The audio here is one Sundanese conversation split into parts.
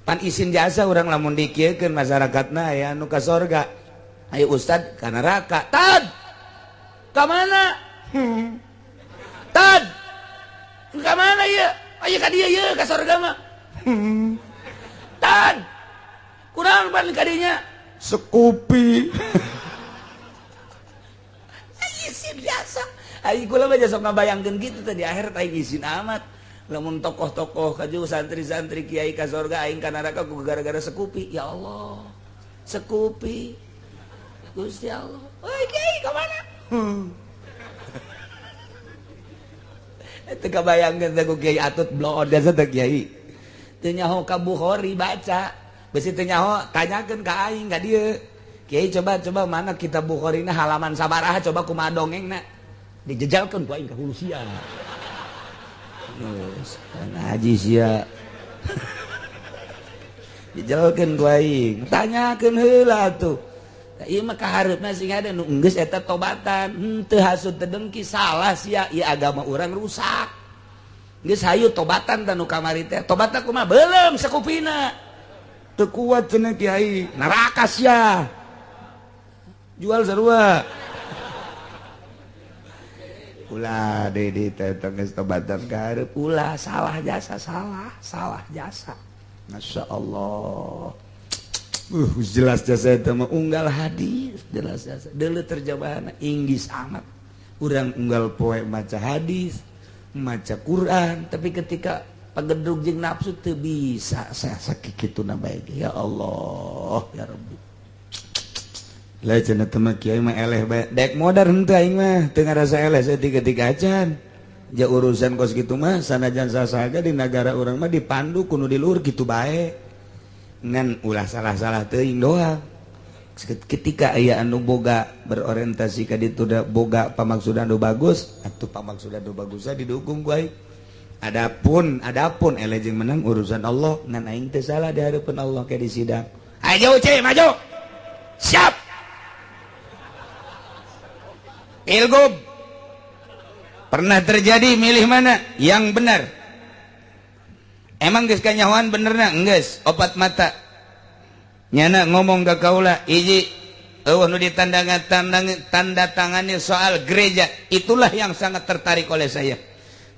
Pan isin jasa urang lamun dikieukeun masyarakatna aya anu ka sorga. Ayo ustad ka neraka. Tad. Ka mana? Tad. Ka mana ieu? Aya ka dieu ieu ka sorga mah. Tad. Kurang pan ka dinya. Sekupi. Isin biasa. Aing kula mah sok ngabayangkeun kitu teh di akhirat aing isin amat. Lamun tokoh-tokoh kaju santri-santri kiai ka sorga aing ka neraka ku gara-gara sekupi. Ya Allah. Sekupi. Gusti Allah. Oi kiai ka mana? Teu kabayangkeun teh ku kiai Atut bloon biasa teh kiai. Teu nyaho ka Bukhari baca. Besi teu nyaho tanyakeun ka aing ka dieu. Kiai coba-coba mana kitab Bukhari na halaman sabaraha coba kumaha dongengna. Dijejalkeun ku aing ka hulu sia. Haji sia. Dijejalkeun ku aing. Tanyakeun heula atuh. Ieu mah kahareupna sing ada nu geus eta tobatan, henteu hasud teu dengki salah sia, ieu agama urang rusak. Geus hayu tobatan tah nu kamari teh. Tobatna kumaha? Beuleum sakupina. Teu kuat cenah kiai, neraka sia. Jual sarua. Ulah deui teh geus tobatan kahareup, ulah salah jasa, salah jasa. Masya Allah. Jelas jasa itu mah unggal hadis, jelas jasa. Deuleu terjemahanna Inggris amat. Urang unggal poe maca hadis, maca Quran, tapi ketika pagedrug jeung nafsu teu bisa sakituna bae. Ya Allah, ya Rabbi. Lah cenah teh mah kiai mah eleh bae. Dek modar henteu aing mah, teu ngarasa eleh saeutik-eutik acan. Ja urusan kos kitu mah sanajan sasaga di nagara urang mah dipandu kudu di luhur kitu bae. Ngan ulah salah-salah teuing doang. Ketika aya anu boga berorientasi ka ditu da boga pamaksudan nu bagus, atuh pamaksudan nu bagusna didukung ku aing. Adapun eleh jeung menang urusan Allah, ngan aing teu salah di hareupeun Allah ke di sidang. Ayo ce maju. Siap. Pilgub. Pernah terjadi milih mana? Yang benar. Emang geus kanyahoan benerna? Geus, opat mata. Nyana ngomong ka kaula, hiji eueuh nu ditanda tangani soal gereja, itulah yang sangat tertarik oleh saya.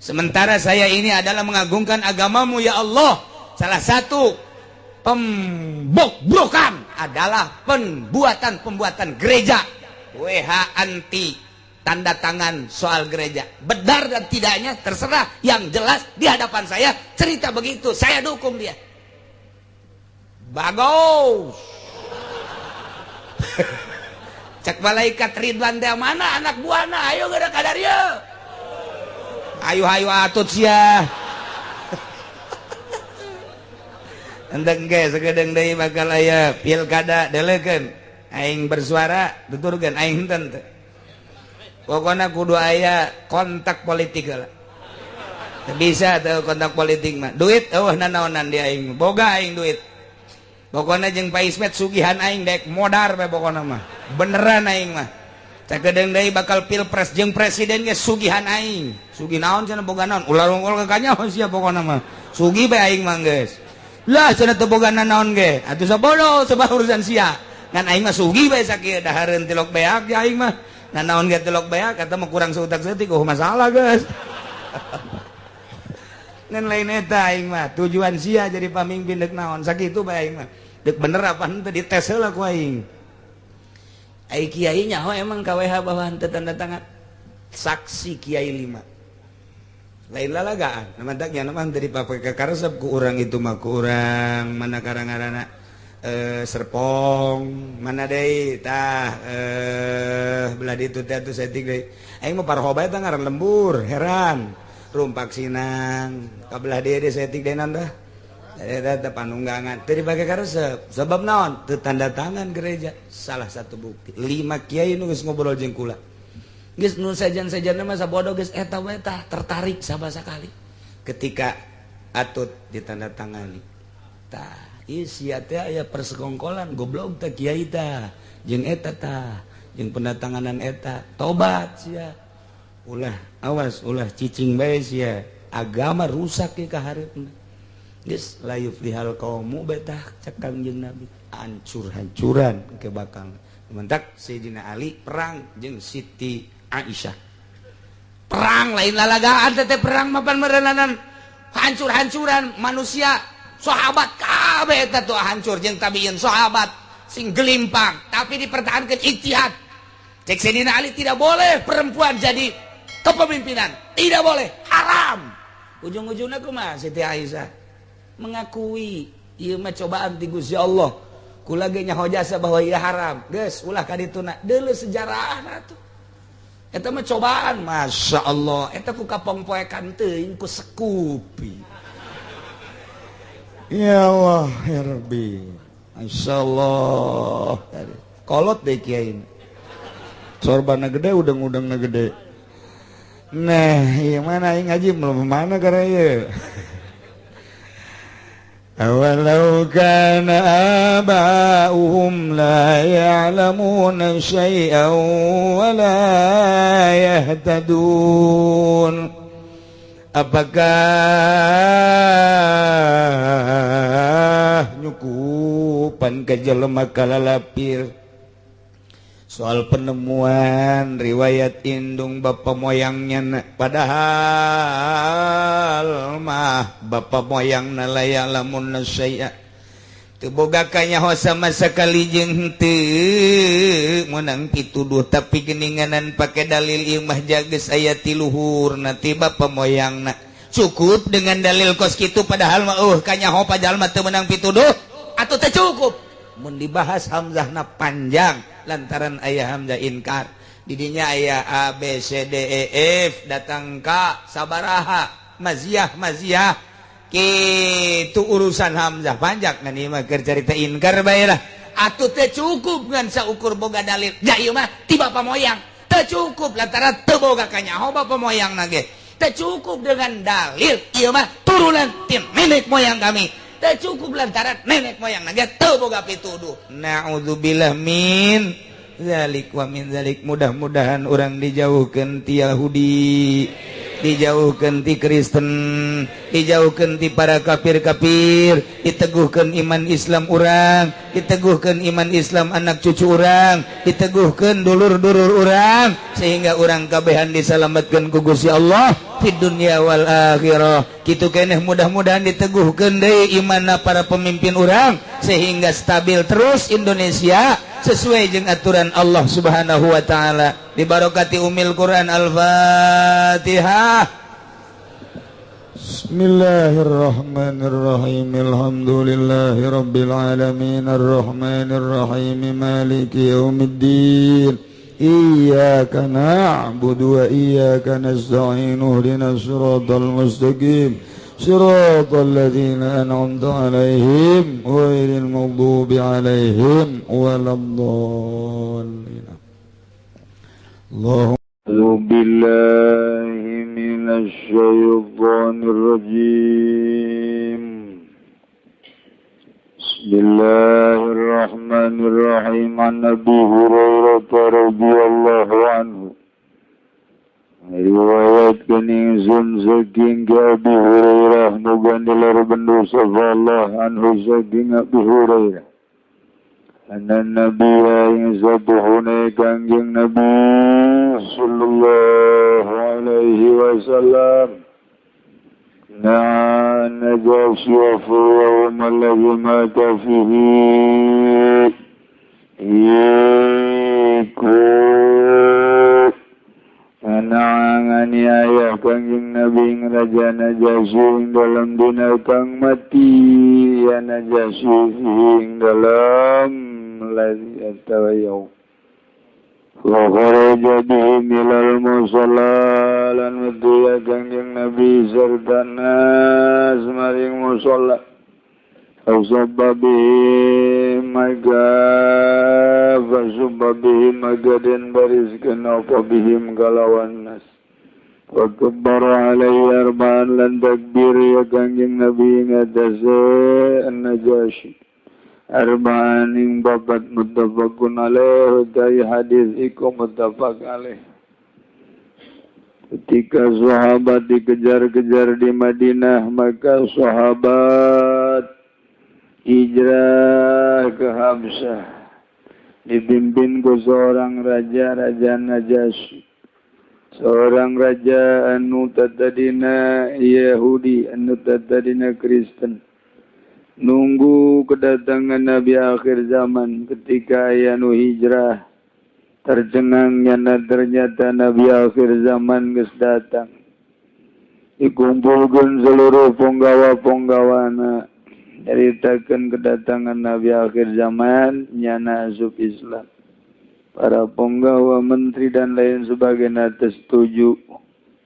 Sementara saya ini adalah mengagungkan agamamu ya Allah. Salah satu pembobrokan adalah pembuatan-pembuatan gereja. WH anti tanda tangan soal gereja. Benar dan tidaknya terserah, yang jelas di hadapan saya cerita begitu, saya dukung dia. Bagus. Cek malaikat Ridwan teh mana anak buahna, ayo geura ka dieu. Ayo ayo atut sia. Endeng ge sagedeung deui bakal aya pilkada deleukeun. Aing bersuara tuturkeun aing henteu teh. Pokoknya kudu aya kontak politik lah. Bisa tuh kontak politik mah. Duit eueuh nanaonan di aing. Boga aing duit. Pokoknya jeung Pak Ismet sugihan aing dek modar bae pokokna mah. Beneran aing mah. Sakedeung deui bakal pilpres jeung presiden ge sugihan aing. Sugih naon cenah boga naon? Ulah rungkul ka kanyaho sia pokokna mah. Sugih bae aing mah geus. Lah cenah teu boga naon ge. Atuh sabodo sebab urusan sia. Ngan aing mah sugih bae sakieu dahareun tilok beak ya aing mah. Nah naon ge tilok beak kata mah kurang seutak seutik oh masalah guys. Ngan lain eta aing mah tujuan sia jadi pamimpin deuk naon sakitu bae aing mah. Deuk bener apa henteu dites heula ku aing. Ai kiai nyaho emang ka WH bahwa henteu tanda tangan. Saksi kiai 5. Lain lalagaan, matak nya mah teu dipake kakaresep ku urang itu mah ku urang mana karang-karana Serpong mana deui tah belah ditu teh atuh saeutik deui aing mah parho bae tah ngaran lembur heran rumpak sinang ka belah dieu deui saeutik deui naon tah eta teh panunggangan teu dipake karesep sebab naon teu tanda tangan gereja salah satu bukti 5 kiai nu geus ngobrol jeung kula geus nu sejen-sejenna mah sabodo geus eta we tah tertarik sabasakali ketika atut ditanda tangani tah sia teh aya persekongkolan goblok teh kiai tah jeung eta tah jeung pendatanganan eta tobat sia ulah awas ulah cicing bae sia agama rusak ke kahareupna. Geus la yuflihal qaumu betah cek Kangjeng Nabi hancur-hancuran ke bakal. Mentak Sayyidina Ali perang jeung Siti Aisyah. Perang lain lalagaan teh perang mapan merenanan hancur-hancuran manusia sahabat kabeh eta tuh hancur jeung tabiin sahabat sing gelimpang tapi dipertahankan ijtihad. Cek Sayyidina Ali tidak boleh perempuan jadi kepemimpinan, tidak boleh, haram. Ujung-ujungnya kumaha Siti Aisyah mengakui ieu mah cobaan ti Gusti Allah. Kula ge nyaho jasa bahwa ieu haram. Geus ulah ka dituna. Deuleu sejarahna tuh. Eta mah cobaan, Masya Allah. Eta ku kapongpoekan teuing ku sekupi. Ya Allah, ya Rabbi. Masya Allah. Kolot deh kiai. Sorbana gede, udang-udangna gede. Nah, ieu mana aing ngaji belum mana karena ieu. Awalau kana aba'uhum la ya'lamuna syai'an wa la yahtadun. Apakah nyukupan ka jelema kalalapir soal penemuan riwayat indung bapa moyangnya, padahal mah bapa moyangna la ya'lamun syai'a teu boga kanyaho sama sakali jeung henteu meunang pituduh tapi geuninganan pake dalil ieu mah jageus aya ti luhurna ti bapa moyangna. Cukup dengan dalil kos kitu padahal mah kanyaho padahal mah teu meunang pituduh atuh teu cukup. Mun dibahas hamzahna panjang lantaran ayah hamzah inkar didinya ayah A B C D E F datang ka sabaraha maziah maziah kitu urusan hamzah panjang ngan ieu mah keur carita inkar bae lah atuh teu cukup ngan saukur boga dalil ja ieu mah ti bapa moyang teu cukup lantaran teu boga kanyaho bapa moyangna ge teu cukup dengan dalil ieu mah turunan ti nenek moyang kami teu cukup lantaran nenek moyang naga teu boga pituduh. Na'udzubillah min zalik wa min zalik. Mudah-mudahan urang dijauhkeun ti Yahudi, dijauhkeun ti Kristen, dijauhkeun ti para kafir-kafir, diteguhkeun iman Islam urang, diteguhkeun iman Islam anak cucu urang, diteguhkeun dulur-dulur urang sehingga urang kabehan disalametkeun ku Gusti Allah di dunia wal akhirah. Kitu keneh mudah-mudahan diteguhkeun deui imanna para pemimpin urang sehingga stabil terus Indonesia sesuai jeung aturan Allah Subhanahu wa taala. Dibarokati umil Quran. Al-Fatihah. Bismillahirrahmanirrahim. Alhamdulillahi rabbil alamin arrahmanirrahim maliki yaumiddin. Iyyaka na'budu wa iyyaka nasta'in ihdinas siratal mustaqim siratal ladzina an'amta 'alaihim ghairil maghdubi 'alaihim waladdallin. Allahumma billahi minasy syaithanir rajim. Bismillahirrahmanirrahim. An Abi Hurairah radhiyallahu anhu riwayatkeun ingsun saking Abi Hurairah muga nilar bendu sapa Allah anhu saking Abi Hurairah anna nabiyya ing satuhune Kangjeng Nabi sallallahu alaihi wasallam نعى النجاشي في اليوم الذي مات فيه iku nangani ayah Kangjeng Nabi ing Raja Najasyi ing dalam dina kang mati ya Najasyi ing dalam ladzi atawayau wa kharaja bihim ilal musalla lan metu ya Kangjeng Nabi serta nas maring musalla fasubba bihim maga fasubba bihim maga den bariskeun apa bihim kalawan nas wa kabbara alaihi arba'an lan takbir ya Kangjeng Nabi ing atase An-Najasyi arba'an ing babat muttafaqun alaihi dari hadis iku muttafaq alaih. Ketika sahabat dikejar-kejar di Madinah, maka sahabat hijrah ke Habsyah, dipimpin ke seorang raja, Raja Najasyi. Seorang raja anu tatadina Yahudi, anu tatadina Kristen. Nunggu kedatangan Nabi akhir zaman. Ketika aya nu hijrah, tercengang nyana ternyata Nabi akhir zaman geus datang. Dikumpulkeun seluruh punggawa-punggawana, nyaritakeun kedatangan Nabi akhir zaman, nyana asup Islam. Para punggawa, menteri dan lain sebagainya setuju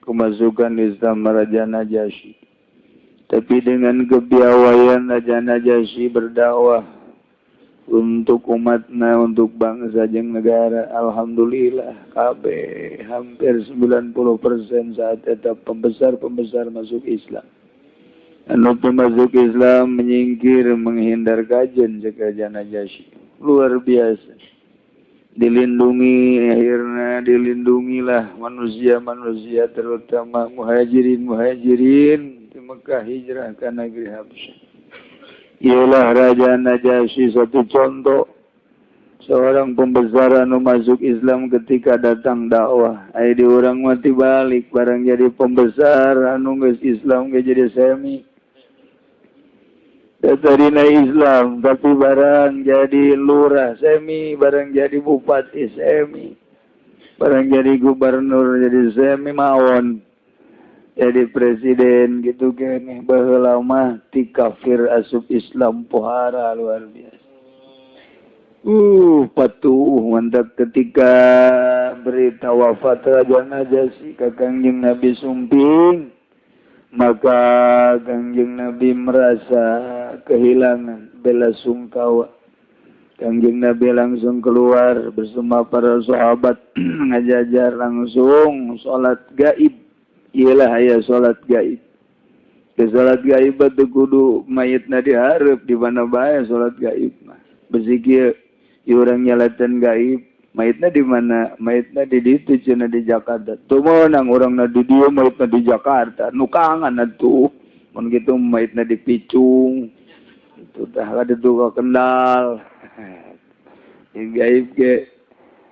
kemasukan Islam Raja Najasyi. Tapi dengan kepiawaian Raja Najasyi berdakwah untuk umatna, untuk bangsa jeung negara. Alhamdulillah kabeh hampir 90% saat eta pembesar-pembesar masuk Islam. Anu masuk Islam menyingkir, menghindar kajen cek Raja Najasyi. Luar biasa. Dilindungi, akhirnya dilindungilah manusia-manusia, terutama muhajirin-muhajirin di Mekah hijrah ke negeri Habsyah. Ialah Raja Najasyi satu contoh seorang pembesar anu masuk Islam ketika datang dakwah. Ai di urang mati balik barang jadi pembesar anu geus Islam ge jadi semi. Datadina Islam tapi barang jadi lurah semi, barang jadi bupati semi, barang jadi gubernur jadi semi mawon, jadi presiden gitu kene. Baheula mah ti kafir asup Islam pohara luar biasa. Patuh mantap ketika berita wafat Raja Najasyi ka Kangjeng Nabi sumping, maka Kangjeng Nabi merasa kehilangan, bela sungkawa. Kangjeng Nabi langsung keluar bersama para sahabat ngajajar langsung salat gaib. Iyalah aya salat gaib. Ke salat gaib teu kudu mayitna dihareup, di mana bae salat gaib mah. Besi kieu urang nyalatan gaib, mayitna di mana? Mayitna di ditu cenah di Jakarta. Teu meunang urangna di dieu, mayitna di Jakarta. Nu kangen atuh. Mun kitu mayitna di Picung. Itu tah ka ditu ka Kendal. Gaib ge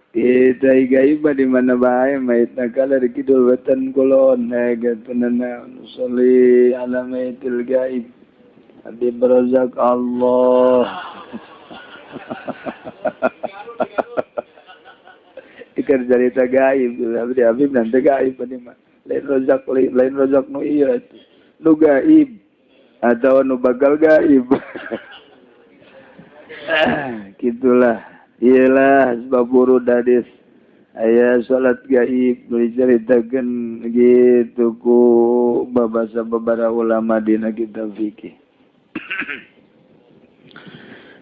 kita gaib di mana bae mayitna kala di kidul wetan kulon gitu nana sholli ala mayitil gaib. Habib Razak Allah. Ikan cerita gaib, Habib Habib nanti gaib ini mah. Lain rozak, lain rozak nu iya, nu gaib atau nu bakal gaib. Gitulah. Iyalah sebab burud hadis aya salat gaib diceritakeun gitu ku babasa babara ulama dina kitab fikih.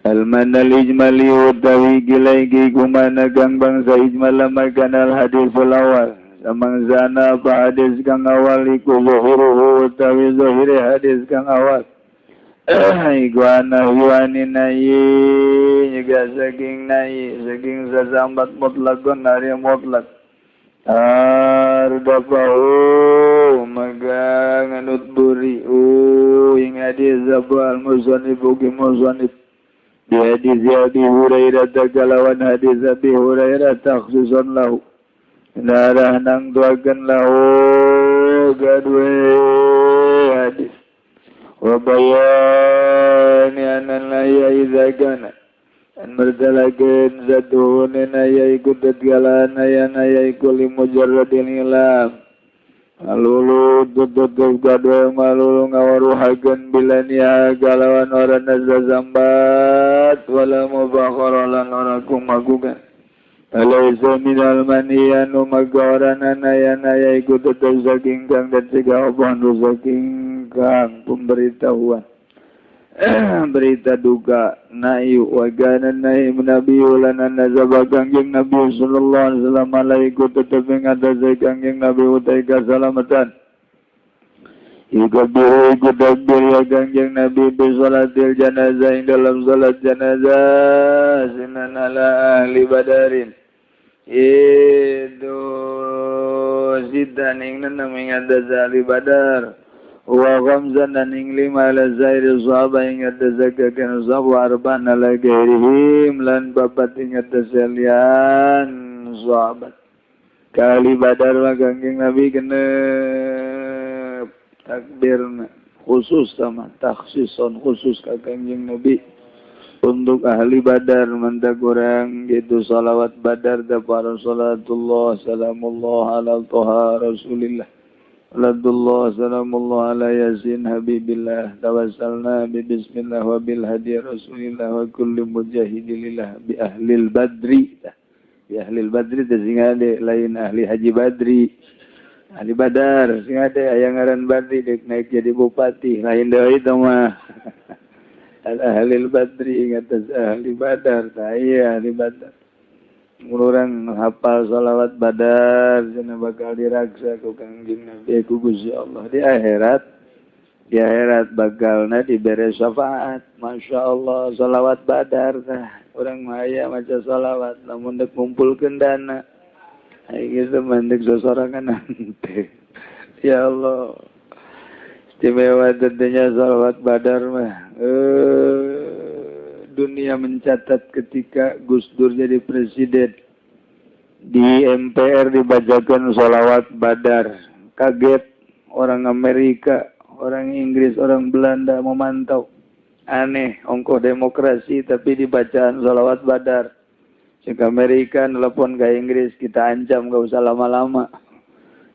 Al-manal ijmali utawi gilai kumana kang bangsa ijmal makanal hadis awal samangsana apa hadis kang awal iku zuhuruhu utawi zuhire hadis kang awal iku ana yuani nayi juga saking nayi saking sasambat mutlakon ari mutlak ardafahu maka nganut buri ing hadis abal musannif ugi musannif di hadis Abi Hurairah kalawan hadis Abi Hurairah takhsusan lahu darah nang tuakan lahu gadwe hadis wa bayani anan la ya idza kana an merdalakeun zatuhun ya ikut galan ya ya iku li mujarradin ilam alulu tutut gadwe malulu ngawaruhakeun bilania galawan ora nazambat wala mubakhara lan ora kumagugan alaisa minal maniyanu magawarana yana ya iku tetep saking kang dan cegah apa saking kang pemberitahuan berita duka nayu wagana nahi nabi lan nazaba kangjeng Nabi sallallahu alaihi wasallam alaiku tetep ing atase kangjeng Nabi utai kasalamatan Yukabiru iku takbir ya kangjeng Nabi bi salatil janazah ing dalam salat janazah sinan ala ahli badarin Itu sitan ing nenam ing atas ahli Badar wa khamsan dan ing lima ala zairi sahabat ing atas zakakan sahabat arba'an ala gairihim lan babat ing atas lian sahabat. Kali Badar mah Kangjeng Nabi kena takbirna khusus sama takhsison khusus ka Kangjeng Nabi untuk ahli Badar mantak orang gitu salawat Badar da para salatullah salamullah ala toha Rasulillah salatullah salamullah ala yasin habibillah tawassalna bi bismillah wa bil hadi Rasulillah wa kulli mujahidilillah bi ahlil badri. Bi ahlil badri teh sing ade lain ahli haji badri ahli Badar sing ade aya ngaran badri deuk naik jadi bupati lain deui teh mah. Al ahlil badri ingat ahli Badar tah ieu ahli Badar. Urang hafal sholawat Badar cenah bakal diraksa ku Kangjeng Nabi ku Gusti Allah di akhirat. Di akhirat bakalna dibere syafaat. Masya Allah sholawat Badar tah urang mah aya maca sholawat lamun deuk ngumpulkeun dana. Ai geus mah deuk sosorangan henteu. Ya Allah. Istimewa tentunya sholawat Badar mah. Dunia mencatat ketika Gus Dur jadi presiden di MPR dibacakan sholawat Badar. Kaget orang Amerika, orang Inggris, orang Belanda memantau. Aneh, ongkoh demokrasi tapi dibacaan sholawat Badar. Cek Amerika nelpon ke Inggris, kita ancam gak usah lama-lama.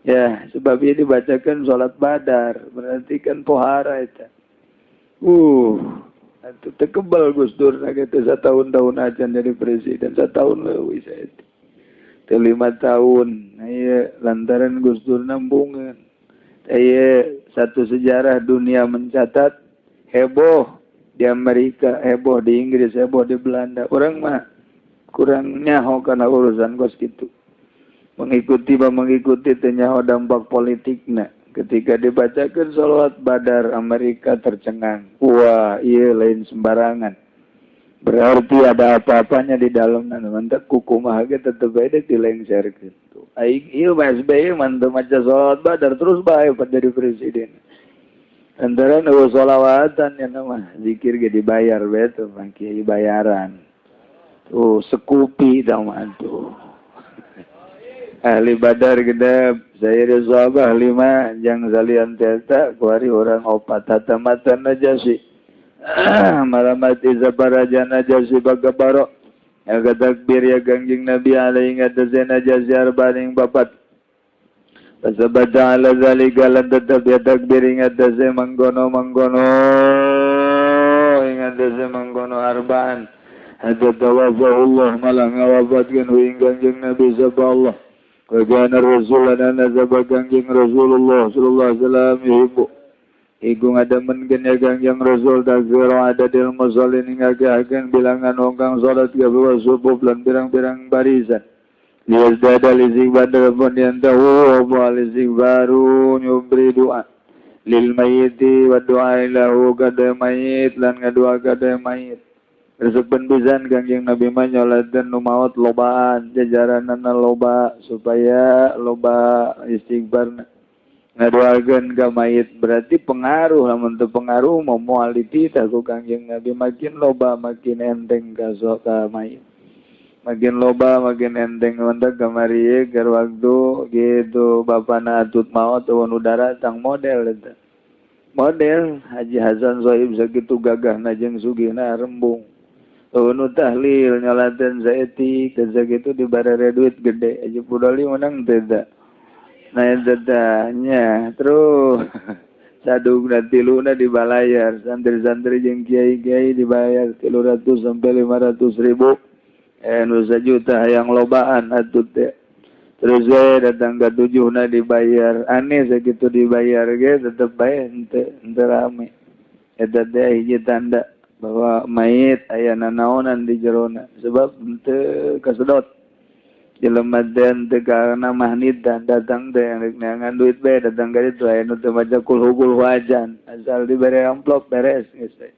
Ya, sebab ini dibacakan sholat Badar, berarti kan pohara itu. Itu tekebal Gus Dur gitu setahun-tahun aja jadi presiden, setahun leuwih saya itu. 5 tahun, iya lantaran Gus Dur nambungan. Iya satu sejarah dunia mencatat heboh di Amerika, heboh di Inggris, heboh di Belanda. Orang mah kurang nyaho karena urusan kos gitu. Mengikuti teu nyaho dampak politikna. Ketika dibacakan sholawat Badar, Amerika tercengang. Wah, iya lain sembarangan. Berarti ada apa-apanya di dalam. Mantap kukumaha ge tetep bae dilengserkeun. Aing ieu Mas SBY mantep maca sholawat Badar terus bae jadi presiden. Antara nu sholawatan ya mah zikir ge dibayar bae tuh mah kiai bayaran. Tuh sekupi tah mah tuh. Ahli Badar gedep saya sahabah lima jang salian teta kuari orang opat hatamatan najasi malamati zabaraja najasi bagabaro ya takbir ya Kangjeng Nabi alaihi ngatasi najasi arbaning bapat pasabata ala zalika lan tetap ya takbir ngatasi manggono manggono ngatasi manggono arbaan hatta tawafahullah malah ngawafatkeun hu Kangjeng Nabi sapa Allah. Wa kana Rasul lana nazaba Kangjeng Rasulullah sallallahu alaihi wasallam yuhibbu iku ngademenkeun ya Kangjeng Rasul takbir adadil musallin ngagahakeun bilangan wong kang salat ka subuh lan pirang-pirang barisan liyazdada lizigbadar pun yantahu wa lizigbaru nyubri doa lil mayyiti wa du'a lahu kada mayit lan ngadua kada mayit. Resepen pisan Kangjeng Nabi mah nyolateun nu maot lobaan jajaranana loba supaya loba istighfarna ngadoakeun ka mayit berarti pengaruh lamun teu pengaruh mah moal dititah ku Kangjeng Nabi makin loba makin enteng ka sok ka mayit makin loba makin enteng mantap kamari keur waktu gitu bapana atut maot eueun udara tang model eta model Haji Hasan Sohib sakitu gagahna jeung sugihna rembung. Nu tahlil nyolateun saeutik teh sakitu dibarere duit gede aja pudoli menang teh da. Nah eta teh nya terus sadugna tiluna dibalayar santri-santri jeung kiai-kiai dibayar 300 sampai 500 ribu nu sajuta hayang lobaan atuh teh. Terus we datang ka tujuhna dibayar aneh sakitu dibayar ge tetep bae henteu rame. Eta teh hiji tanda bahwa mayit aya nanaonan di jerona sebab henteu kasedot jelema teh henteu karena mahnitan datang teh rek neangan duit bae datang ka ditu aya nu teu maca kulhu-kulhu ajan asal dibere amplop beres geus teh.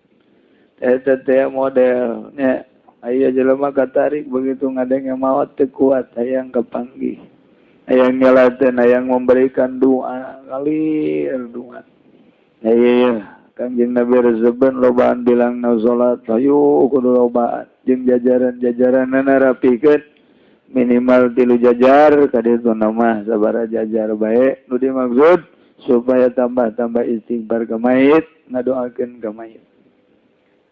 Eta teh model nya Aya jelema katarik begitu ngadenge maot teu kuat hayang kapanggih. Hayang nyalateun, hayang memberikan doa, ngalir doa. Iya, Kangjeng Nabi rezeban lobaan bilang na salat, hayu kudu lobaan jeung jajaran-jajaranna rapikeun minimal 3 jajar ka ditu mah sabaraha jajar bae nu dimaksud supaya tambah-tambah istighfar ka mayit, ngadoakeun ka mayit.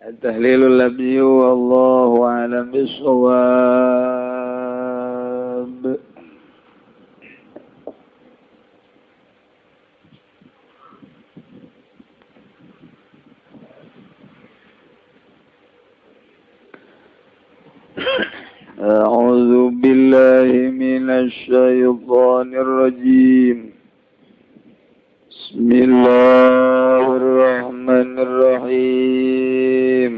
At-tahlilul labyu wallahu a'lam bissawab. A'udzu billahi minasy syaithanir rajim. Bismillahirrahmanirrahim.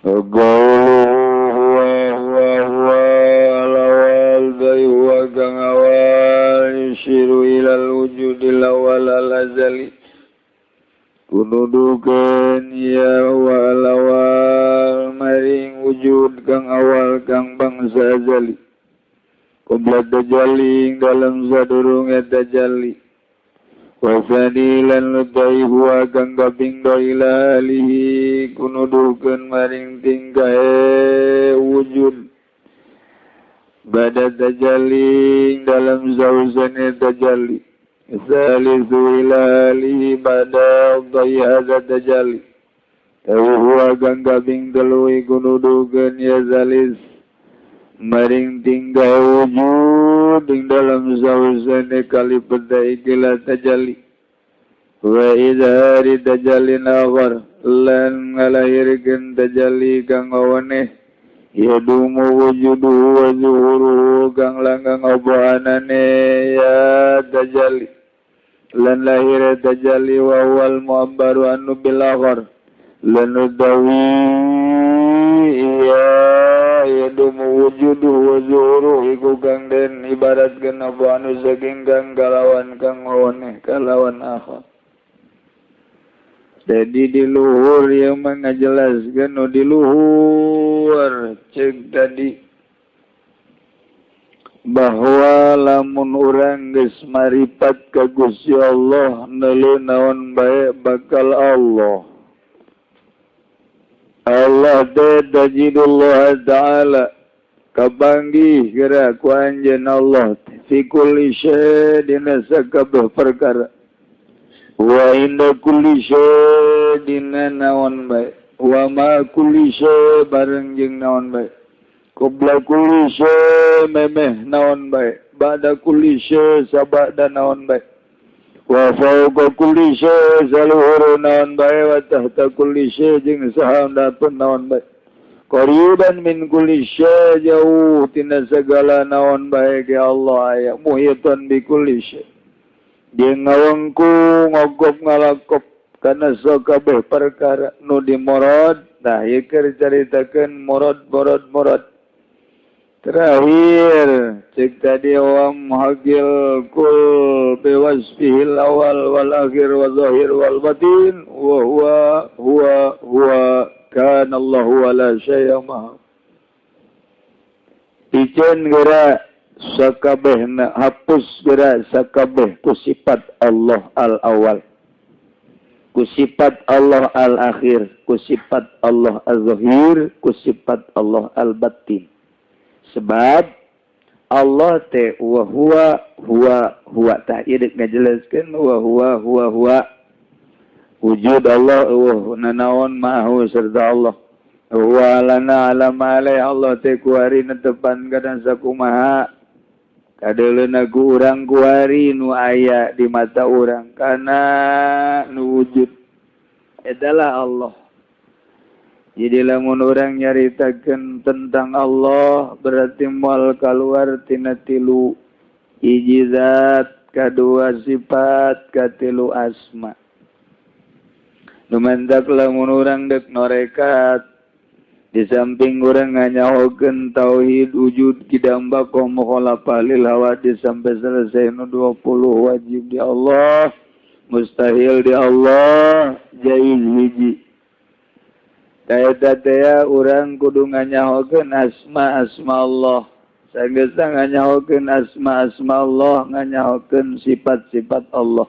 Qawluhu huwa huwa huwa al-awwal huwa kang awal yushiru ilal wujudil awal al-azali. Kunudukeun ya wal awal maring wujud kang awal kang bangsa azali. Qabla tajalli dalam sadurunge tajalli. Wa sadilan lutai huwa kang kaping ila alihi kunudukeun maring tingkahe wujud. Bada tajalli dalam sausane tajalli. Salisu ila alihi bada dhayya tajalli. Huwa kang kaping telu kunudukeun ya salis maring tinggal wujud ing dalam sausane kali peda ikilah tajalli. Wa idhari tajallin akhar lan ngalahirkeun tajalli kang awaneh yadumu wujuduhu wa zuhuruhu kang langgang oboanane ya tajalli lan lahir tajalli wa wal mu'abbaru annu bil akhar lan udawi ya yadumu wujuduhu wa zuhuruhu iku kang den ibaratkeun apa anu saking kang kalawan kang awaneh kalawan akhar. Jadi di luhur yang mengajelaskan nu di luhur cek tadi bahwa lamun urang geus maripat ka Gusti Allah neuleuh naon bae bakal Allah. Allah teh tajidullah ta'ala kapanggih geura ku anjeun Allah fi kulli syai dina sakabeh perkara. Wa inda kulli syai dina naon bae wa ma kulli syai bareng jeung naon bae qabla kulli syai memeh naon bae ba'da kulli syai sabada naon bae wa fawqa kulli syai saluhur naon bae wa tahta kulli syai jeung sahandapun naon bae qariban min kulli syai jauh tina segala naon bae ke Allah aya muhitan bi kulli syai. Dia ngawengku ngogop ngalakop karena sakabeh perkara nu dimorod. Nah ieu keur caritakeun morod morod morod. Terakhir cek tadi wa muhagil kul biwasfihil awal wal akhir wa zahir wal batin wa huwa huwa huwa kana Allahu wa la syai'a ma'a. Ijen geura sakabehna hapus geura sakabeh ku sifat Allah al-awwal, ku sifat Allah al-akhir, ku sifat Allah al-zahir, ku sifat Allah al-batin. Sebab Allah teh wa huwa huwa huwa tah ieu deuk ngajelaskeun wa huwa huwa huwa wujud Allah wa nanaon ma'ahu serta Allah wa lana alam alai Allah teh kuari netepan kana sakumaha kadeuleuna ku urang kuari nu aya di mata urang kana nu wujud adalah Allah. Jadi lamun urang nyaritakeun tentang Allah berarti moal kaluar tina tilu hiji zat, kadua sifat, katilu asma. Lumantak lamun urang deuk norekat di samping urang nganyahokeun tauhid wujud kidam baqa mukhalafah lil hawadis sampai selesai nu 20 wajib di Allah, mustahil di Allah, jaiz hiji. Eta teh urang kudu nganyahokeun asma-asma Allah. Sanggeusna nganyahokeun asma-asma Allah, nganyahokeun sifat-sifat Allah.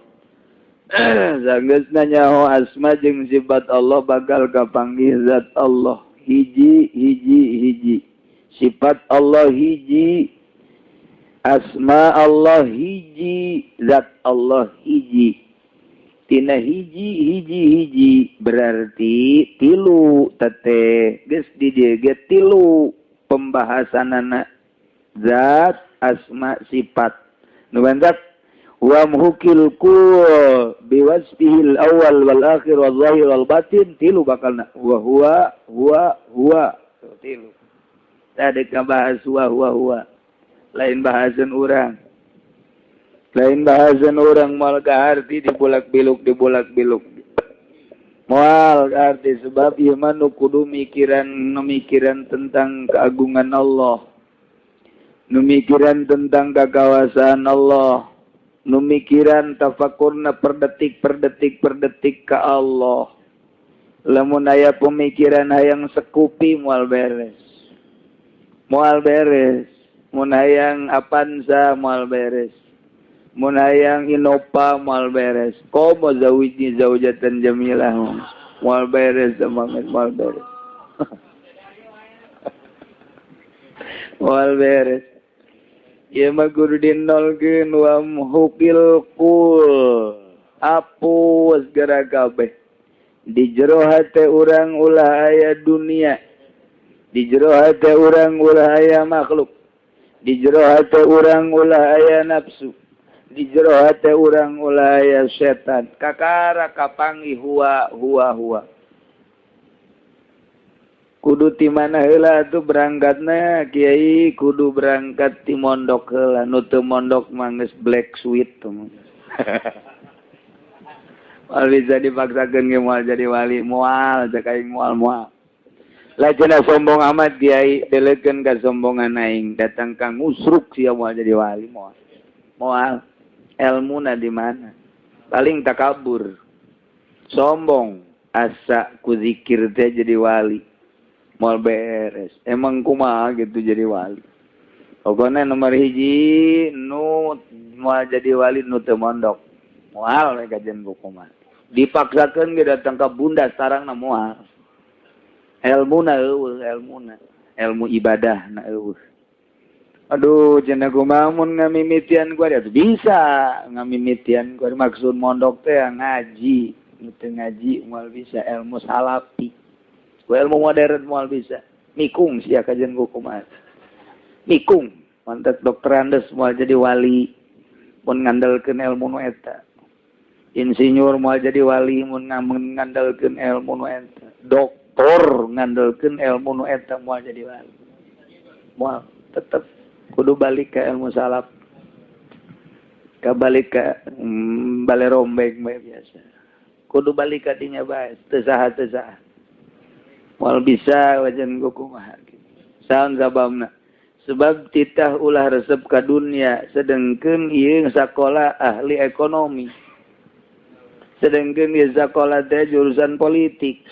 Sanggeusna nyaho asma jeung sifat Allah bakal kapanggih zat Allah. Hiji hiji hiji. Sifat Allah hiji, asma Allah hiji, zat Allah hiji. Tina hiji hiji hiji berarti tilu tete geus di dieu ge tilu pembahasanana zat asma sifat nu bantak wa muhkil kul biwasfihil awal wal akhir wal zahir wal batin tilu bakalna wa huwa huwa huwa tilu tadi kabahas wa huwa huwa lain bahasan urang. Lain bahasan orang moal kaarti dibolak-belok dibolak-belok. Moal kaarti sebab ieu mah nu kudu mikiran nu mikiran tentang keagungan Allah. Nu mikiran tentang kekawasaan Allah. Nu mikiran tafakurna per detik per detik per detik ka Allah. Lamun aya pemikiran hayang sekupi moal beres. Moal beres. Mun hayang Avanza moal beres. Mun hayang Innova moal beres. Komo zawijni zaujatan jamilah moal beres semangat moal beres. Moal beres. Ieu mah kudu dinolkeun wa muhukil qul. Apus geura kabeh. Di jero hate urang ulah aya dunia. Di jero hate urang ulah aya makhluk. Di jero hate urang ulah aya nafsu. Di jero hate urang ulah aya setan. Kakara kapanggih huwa huwa huwa. Kudu ti mana heula atuh berangkatna kiai kudu berangkat ti mondok heula. Nu teu mondok mah geus black sweet tuh. Moal bisa dipaksakeun ge moal jadi wali, moal cek aing moal moal. Lah cenah sombong amat kiai delekeun ka sombongan aing datang ka ngusruk sia moal jadi wali moal. Moal elmuna di mana? Paling takabur. Sombong asa ku zikir teh jadi wali. Moal beres. Emang kumaha gitu jadi wali. Pokona nomor hiji nu moal jadi wali nu teu mondok. Moal we kajian kumaha. Dipaksakeun ge datang ka bunda sarangna moal. Elmuna eueuh, elmuna. Elmu ibadah na eueuh. Aduh, cenah kumaha mun ngamimitian gua atuh bisa ngamimitian gua maksud mondok teh ngaji, nu teu ngaji moal bisa ilmu salafi. Ku ilmu modern moal bisa. Mikung sia kajian kumaha. Mikung, mantek dokter Andes moal jadi wali mun ngandalkeun ilmu nu eta. Insinyur moal jadi wali mun ngandalkeun ilmu nu eta. Doktor ngandalkeun ilmu nu eta moal jadi wali. Moal tetep kudu balik ke ilmu salaf. Ka balik ka bale rombeng bae biasa. Kudu balik ka dinya bae, teu saha teu saha. Moal bisa wajan kumaha gitu. Saon sababna? Sebab titah ulah resep ka dunia, sedengkeun ieu sakola ahli ekonomi. Sedengkeun ieu sakola teh jurusan politik.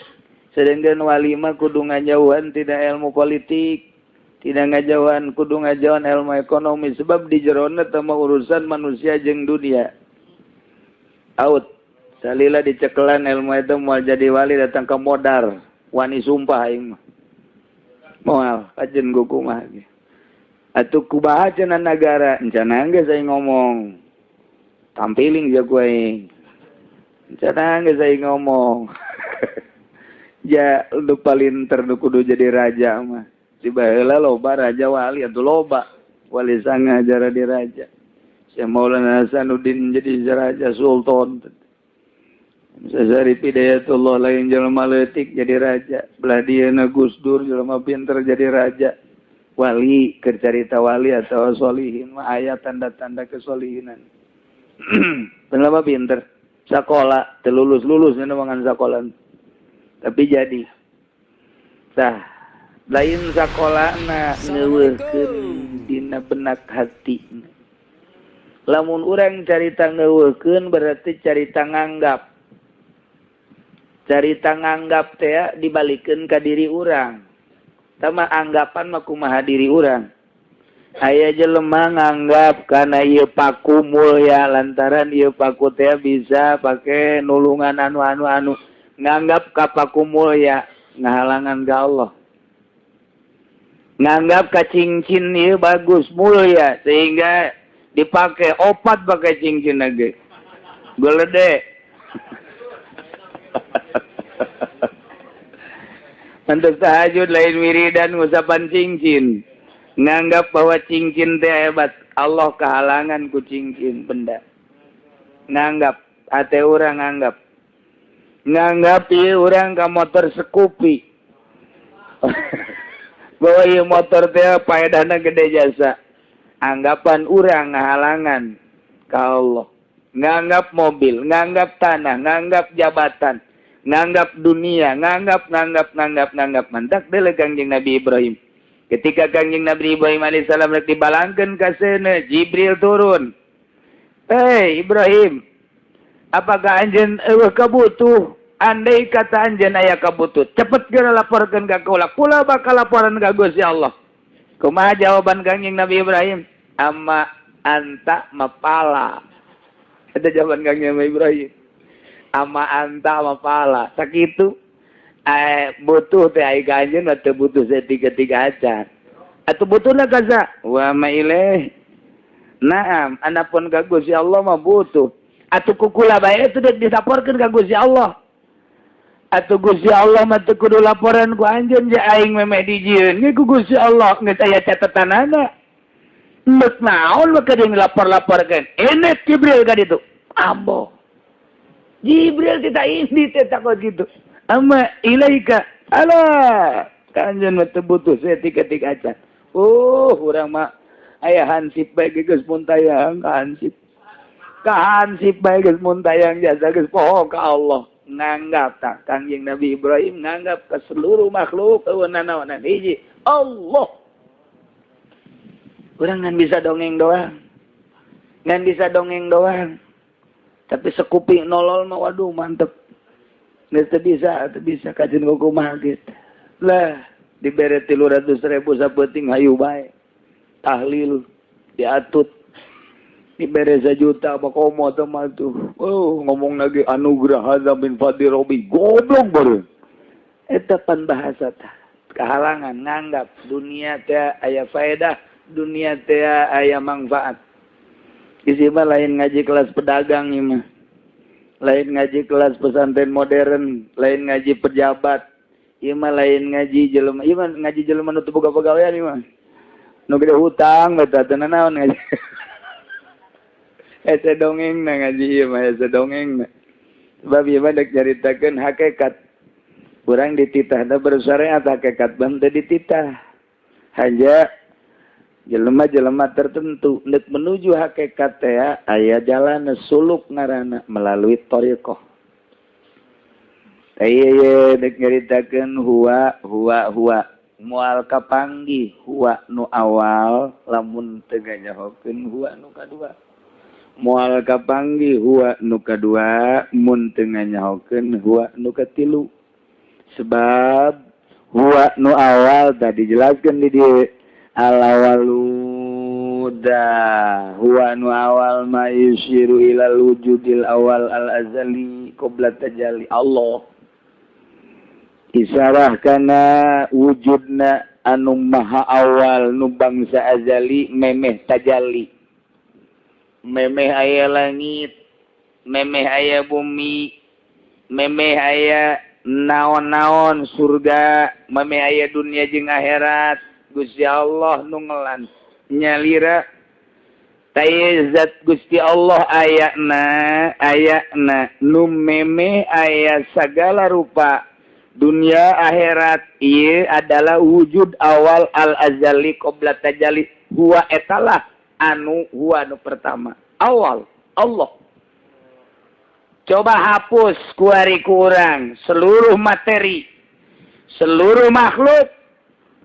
Sedengkeun wali mah kudu ngajauhan tidak ilmu politik. Tidak ngajauhan kudu ngajauhan ilmu ekonomi sebab di jerona teh mah urusan manusia jeung dunia. Out. Salila dicekelan ilmu itu moal jadi wali datang ke modar, wani sumpah aing mah. Moal kajen kumaha ge. Atuh kumaha cenah nagara, encana geus aing ngomong. Tampiling ja ku aing. Encana geus aing ngomong. Ja lu palinter nu kudu jadi raja mah. Di baheula loba raja wali atuh loba. Wali sanga jara di raja. Syekh Maulana Hasanuddin jadi raja sultan. Syarif Hidayatullah lain jelema leutik jadi raja. Belah dieuna Gus Dur jelema pinter jadi raja. Wali keur carita wali atau solihin mah aya tanda-tanda kesolihinan. Jelema pinter sakola teu lulus-lulus ngan sakola. Tapi jadi tah lain sakolana ngeuweuhkeun dina benak hati. Lamun urang carita ngeuweuhkeun berarti carita nganggap. Carita nganggap teh dibalikeun ka diri urang. Tama anggapan mah kumaha diri urang. Aya jelema nganggap kana ieu paku mulya lantaran ieu paku teh bisa pake nulungan anu-anu anu. Nganggap ka paku mulya ngahalangan ka Allah. Nganggap ka cincin ieu bagus mulya sehingga dipake opat pakai cincin lagi. Golede. Untuk tahajud lain wiridan ngusapan cincin. Nganggap bahwa cincin teh hebat. Allah kehalangan ku cincin benda. Nganggap ate urang nganggap. Nganggap ieu urang ka motor Scoopy. Bahwa ieu motor teh paedahna gede jasa. Anggapan urang ngahalangan ka Allah. Nganggap mobil, nganggap tanah, nganggap jabatan, nganggap dunia, nganggap. Mantak deuleu Kangjeng Nabi Ibrahim. Ketika Kangjeng Nabi Ibrahim alaihissalam rek dibalangkeun ka seuneu, Jibril turun. "Hei Ibrahim, apakah anjeun eueuh kabutuh? Andai kata anjeun aya kabutuh, cepet geura laporkeun ka kaula. Kula bakal laporan ka Gusti Allah." Kumaha jawaban Kangjeng Nabi Ibrahim? "Amma anta mapala." Ada jawaban Kangjeng Nabi Ibrahim. Ama anta mapala. Sakitu butuh teh ai ka anjeun mah teu butuh tiga-tiga acan. Atuh butuhna kaza wa ma ilaih. Naam, anapun ka Gusti Allah mah butuh. Atuh kukula bae itu dek dilaporkeun ka Gusti Allah. Atuh Gusti Allah mah teu kudu laporan ku anjeun je aing memeh dijieun ge ku Gusti Allah geus aya catetanana. Geus naon mah kudu dilapor-laporkeun. Enek Jibril ka ditu. Ambo. Jibril tidak ini teh takut gitu. Amma ilaika ala kanjeun mah teu butuh saeutik-eutik acan. Oh, urang mah aya hansip bae geus muntayang ka hansip. Ka hansip bae geus muntayang jasa geus poho ka Allah. Nganggap tak Kangjeng Nabi Ibrahim nganggap ke seluruh makhluk eueuh nanaonan hiji Allah. Urang ngan bisa dongeng doang. Ngan bisa dongeng doang. Tapi sekuping nolol mah waduh mantep. Geus teu bisa kajeun kumaha gitu. Lah dibere 300.000 sapeuting hayu bae. Tahlil diatut. Dibere 1 juta apa komo teh mah tuh. Oh, ngomong lagi anugerah hadza min fadli rabbi. Goblok baru. Eta pan bahasa tah. Kahalangan nganggap dunia teh aya faedah, dunia teh aya manfaat. Isi mah lain ngaji kelas pedagang ieu mah. Lain ngaji kelas pesantren modern, lain ngaji pejabat. Ieu mah lain ngaji jelema, ieu mah ngaji jelema nu teu boga pagawean ieu mah. Nu gede hutang eta teh naon ngaji. Hese dongeng na ngaji ieu mah hese dongeng na. Sebab ieu mah dek nyaritakeun hakikat. Urang dititahna bersyariat hakikat ban teu dititah. Hanya jelema-jelema tertentu nek menuju hakikat teh aya jalan suluk ngaranna melalui thariqah. Ieu dek nyaritakeun huwa huwa huwa moal kapanggih huwa nu awal lamun teu nganyahokeun huwa nu kadua. Moal kapanggih huwa nu kadua mun teu nganyahokeun huwa nu katilu. Sebab huwa nu awal tadi dijelaskeun di dieu al-awalu da huwa nu awal ma yushiru ilal wujudil awal al-azali qabla tajalli Allah. Isarah kana wujudna anu maha awal nu bangsa azali memeh tajalli. Memeh aya langit, memeh aya bumi, memeh aya naon-naon surga, memeh aya dunia jeung akhirat. Gusti Allah nu ngelan nyalira taya zat Gusti Allah ayana ayana nu memeh aya sagala rupa dunia akhirat. Ieu adalah wujud awal al-azali qabla tajalli. Huwa etalah anu huwa nu pertama awal Allah. Coba hapus kuari kurang seluruh materi, seluruh makhluk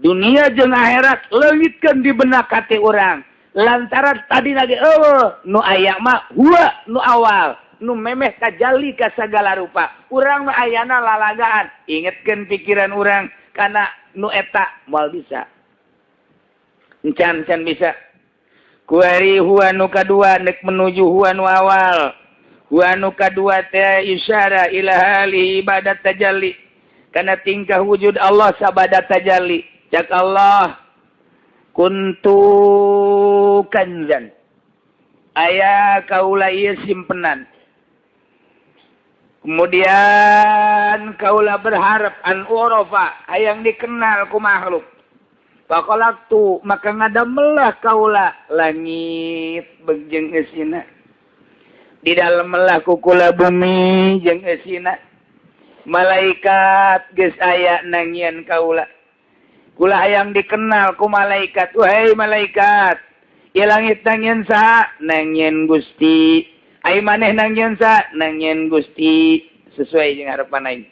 dunia jeung akhirat leungitkeun di benak hati urang. Lantaran tadi lagi eueuh nu aya mah huwa nu awal, nu memeh tajalli ka sagala rupa. Urang mah ayana lalagaan, ingetkeun pikiran urang kana nu eta moal bisa. Encan-encan bisa. Kuari huwa nu kadua nek menuju huwa nu awal. Huwa nu kadua teh isyara ila hali ibadat tajalli. Kana tingkah wujud Allah sabada tajalli. Cak Allah kuntu kanzan. Aya kaula ieu simpenan. Kemudian kaula berharap an urafa hayang dikenal ku makhluk. Faqalaktu maka ngadamelah kaula langit jeung eusina. Di dalam melah kukula bumi jeung eusina. Malaikat geus aya nangieun kaula. Kula hayang dikenal ku malaikat. Wahai malaikat, ieu langit nangieun saha? Nangieun Gusti. Ai maneh nangieun saha? Nangieun Gusti. Sesuai jeung harapan aing.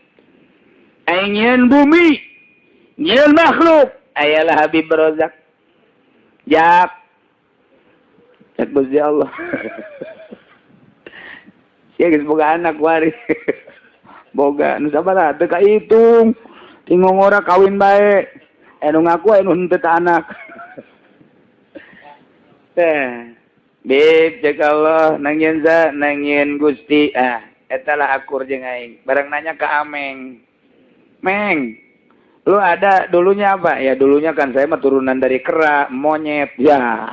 Aing nyieun bumi, nyieun makhluk. Ayalah Habib Rozak. Jak. Cak Gusti Allah. Sia geus boga anak wari. Boga nu sabaraha teu kahitung. Tingongora kawin bae. Anu ngaku anu henteu ta anak. Teh, bib cek Allah nangieun sa nangieun Gusti. Ah, eta lah akur jeung aing. Barang nanya ka Ameng. Meng, lu ada dulunya apa? Ya dulunya kan saya mah turunan dari kera, monyet. Ya.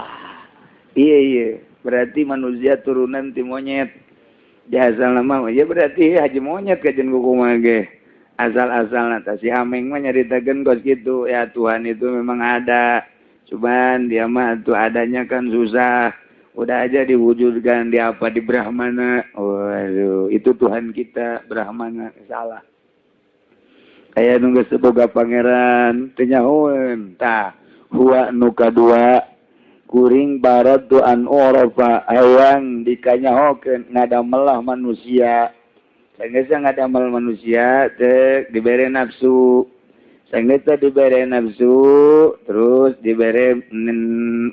Iya iya, berarti manusia turunan ti monyet. Ya asal nama ya berarti haji monyet kajen kumaha ge. Asal-asalna tah si Ameng mah nyaritakeun kos kitu, ya Tuhan itu memang ada. Cuman dia mah tuh adanya kan susah. Udah aja diwujudkan di apa di Brahmana. Waduh, itu Tuhan kita Brahmana salah. Aya nu geus boga pangeran teu nyahoeun. Tah, huwa nu kadua kuring baradu an urafa hayang dikanyahokeun ngadamelah manusia. Sanggeus ngadamel manusia teh dibere nafsu. Sanggeus dibere nafsu terus dibere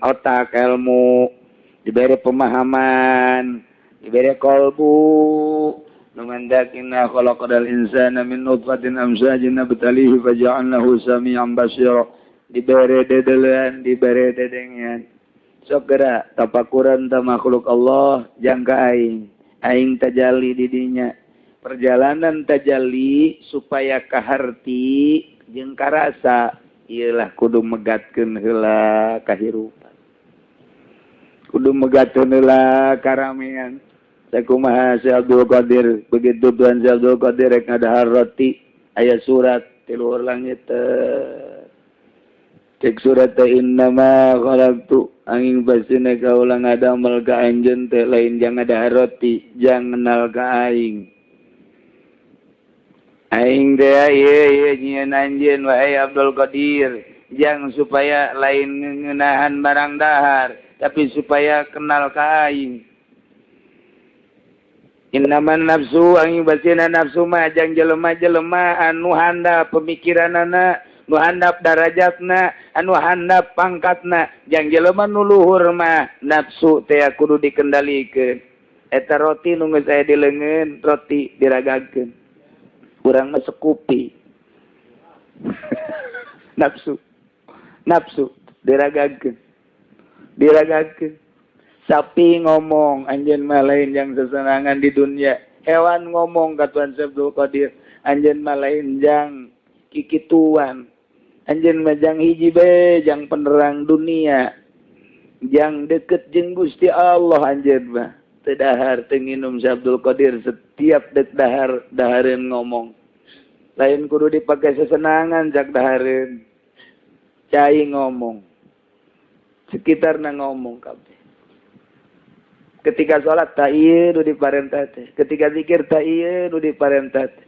otak ilmu, dibere pemahaman, dibere kolbu. Numandak inna khalaqal insana min nutfatin amsajin nabtalihi faja'alnahu sami'an basira. Dibere dedelean, dibere dedengean. Sok geura tapakuran ta makhluk Allah jangka aing. Aing tajalli di dinya. Perjalanan tajalli supaya kaharti jeung karasa ieulah kudu megatkeun heula kahirupan. Kudu megatkeun heula karamean. Sakumaha Syekh Abdul Qadir, begitu Tuhan Syekh Abdul Qadir rek ngadahar roti aya surat ti luhur langit teh. Cek surat teh innama khalaqtu angin pastina kaula ngadamel ka anjeun teh lain jang ngadahar roti, jang ngenal ka aing. Aing teh ieu ieu nyieun anjeun wahai Abdul Qadir, jang supaya lain ngeuneunahan barang dahar, tapi supaya kenal ka aing. Innaman nafsu angin basina nafsu mah jang jelema-jelema anu handap pemikiranana, nu handap darajatna, anu handap pangkatna, jang jelema nu luhur mah nafsu teh kudu dikendalikeun. Eta roti nu geus aya di leungeun, roti diragagkeun. Urang mah sekupi. Nafsu. Nafsu diragagkeun. Diragagkeun. Sapi ngomong anjeun mah lain jang sesenangan di dunia. Hewan ngomong ka Tuhan Abdul Qadir, anjeun mah lain jang kikituan. Anjeun mah jang hiji bae jang penerang dunia. Jang deket jeung Gusti Allah anjeun mah. Teu dahar teu nginum si Abdul Qadir setiap dek dahar dahareun ngomong. Lain kudu dipake sesenangan jak dahareun. Cai ngomong. Sekitarna ngomong kabeh. Ketika sholat tak ieu nu diparentah teh. Ketika zikir tak ieu nu diparentah teh.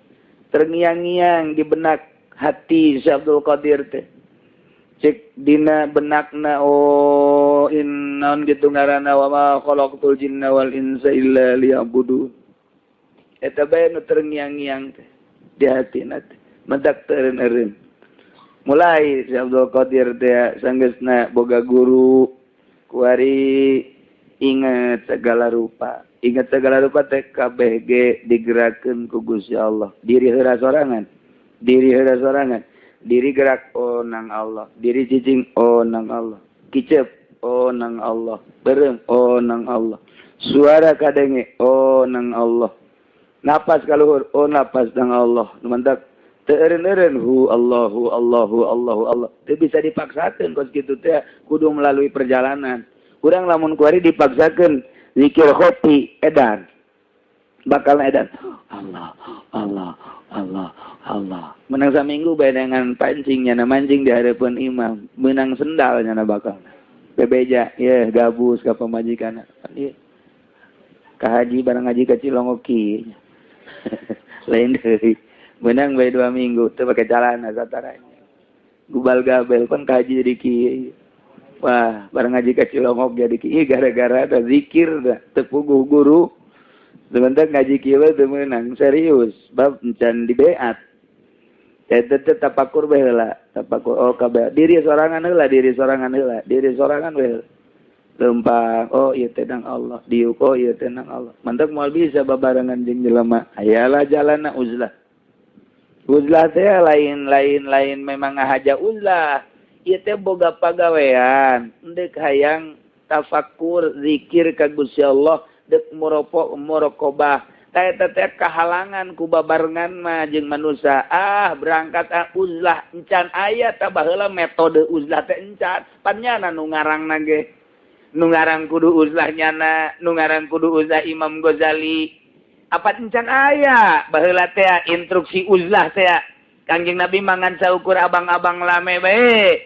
Terngiang-ngiang di benak hati Syekh Abdul Qadir teh. Cek dina benakna oh innaun kitu ngaranna wa ma khalaqtul jinna wal insa illa liya'budun. Eta bae nu terngiang-ngiang teh di hatina teh. Mentak teureun-eureun. Mulai Syekh Abdul Qadir teh sanggeusna boga guru kuari Ingat segala rupa. Ingat segala rupa teh KBG digerakkeun ku Gusti Allah. Diri heula sorangan. Diri heula sorangan. Diri gerak oh nang Allah. Diri cicing oh nang Allah. Kicep oh nang Allah. Bereng oh nang Allah. Suara kadenge oh nang Allah. Napas kaluhur oh napas nang Allah. Mantap. Teu eureun-eureun hu Allahu Allahu Allahu Allah. Teu bisa dipaksakeun kos kitu teh kudu melalui perjalanan. Urang lamun kuari dipaksakeun zikir khofi edan. Bakal edan. Allah Allah Allah Allah. Menang saminggu bae dengan pancing nyana mancing di hareupeun imam. Menang sendal nyana bakal. Bebeja ye gabus ka pamajikanna. Ieu. Ka haji barang haji ka Cilongok kieu. Lain deui. Menang bae 2 minggu teu pake calana sataranya. Gubal gabel pan ka haji jadi kieu. Wah, barang ngaji ka Cilongok jadi kieu gara-gara ada zikir dah teu puguh guru. Sebentar ngaji kieu teu meunang serius bab encan dibeat. Eta teh tapakur bae heula, tapakur oh kabeh diri sorangan heula, diri sorangan heula, diri sorangan bae heula. Lempang oh ieu teh nang Allah, diuk oh ieu teh nang Allah. Mantap moal bisa babarengan jeung jelema. Ayalah jalanna uzlah. Uzlah teh lain-lain memang ngahaja uzlah. Ieu teh boga pagawean, deuk hayang tafakur zikir ka Gusti Allah, deuk muraqabah. Eta teh kahalangan ku babarengan mah jeung manusia. Ah, berangkat ah uzlah encan aya tah baheula metode uzlah teh encan. Pan nyana nu ngarangna ge. Nu ngarang kudu uzlah nyana, nu ngarang kudu uzlah Imam Ghazali. Apa encan aya baheula teh instruksi uzlah teh. Kangjeng Nabi mangan saukur abang-abang lame bae.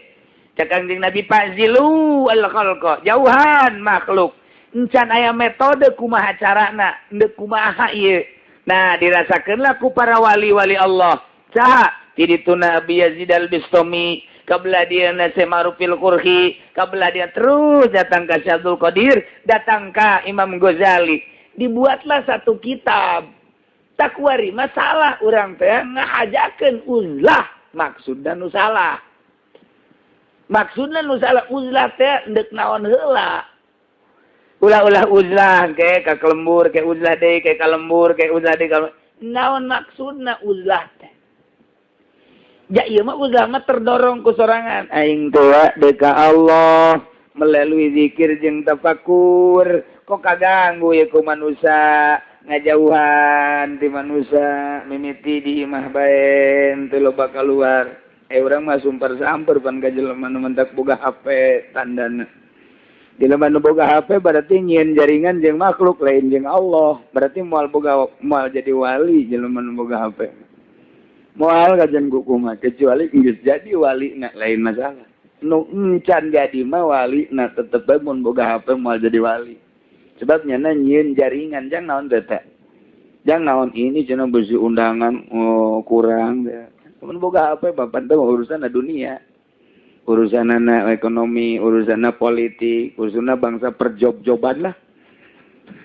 Cak Kangjeng Nabi fazilu al-khalqa, jauhan makhluk. Encan aya metode kumaha carana, endek kumaha ieu. Nah, dirasakeunlah ku para wali-wali Allah. Saha? Ti ditu Nabi Yazid al-Bistami, kabelah dia Syekh Ma'rufil Qurhi, kabelah dia terus datang ka Syekh Abdul Qadir, datang ka Imam Ghazali. Dibuatlah satu kitab. Takwari masalah urang teh ngahajakeun uzlah, maksudna nu salah. Maksudna nu salah uzlah teh endek naon heula. Ulah-ulah uzlah ke ka kelembur ke uzlah deui ke ka lembur ke uzlah deui ka naon maksudna uzlah teh. Ja ieu mah uzlah mah terdorong ku sorangan aing teh deuk ka Allah melalui zikir jeung tafakur kok kaganggu ye ku manusia ngajauhan ti manusia mimiti di imah bae teu loba kaluar. Urang mah sumpar-samper pan ka jelema nu mentak boga HP tandana. Di lamun boga HP berarti nyieun jaringan jeung makhluk lain jeung Allah. Berarti moal boga moal jadi wali jelema nu boga HP. Moal kajian kumaha kecuali geus jadi wali na lain masalah. Nu encan jadi mah wali na tetep bae mun boga HP moal jadi wali. Sebab nyana nyieun jaringan jang naon teh teh. Jang naon ini cenah beusi undangan oh, kurang teh. Mun boga HP bapan teh urusan dunia. Urusan anak ekonomi, urusan politik, urusan bangsa perjob-joban lah.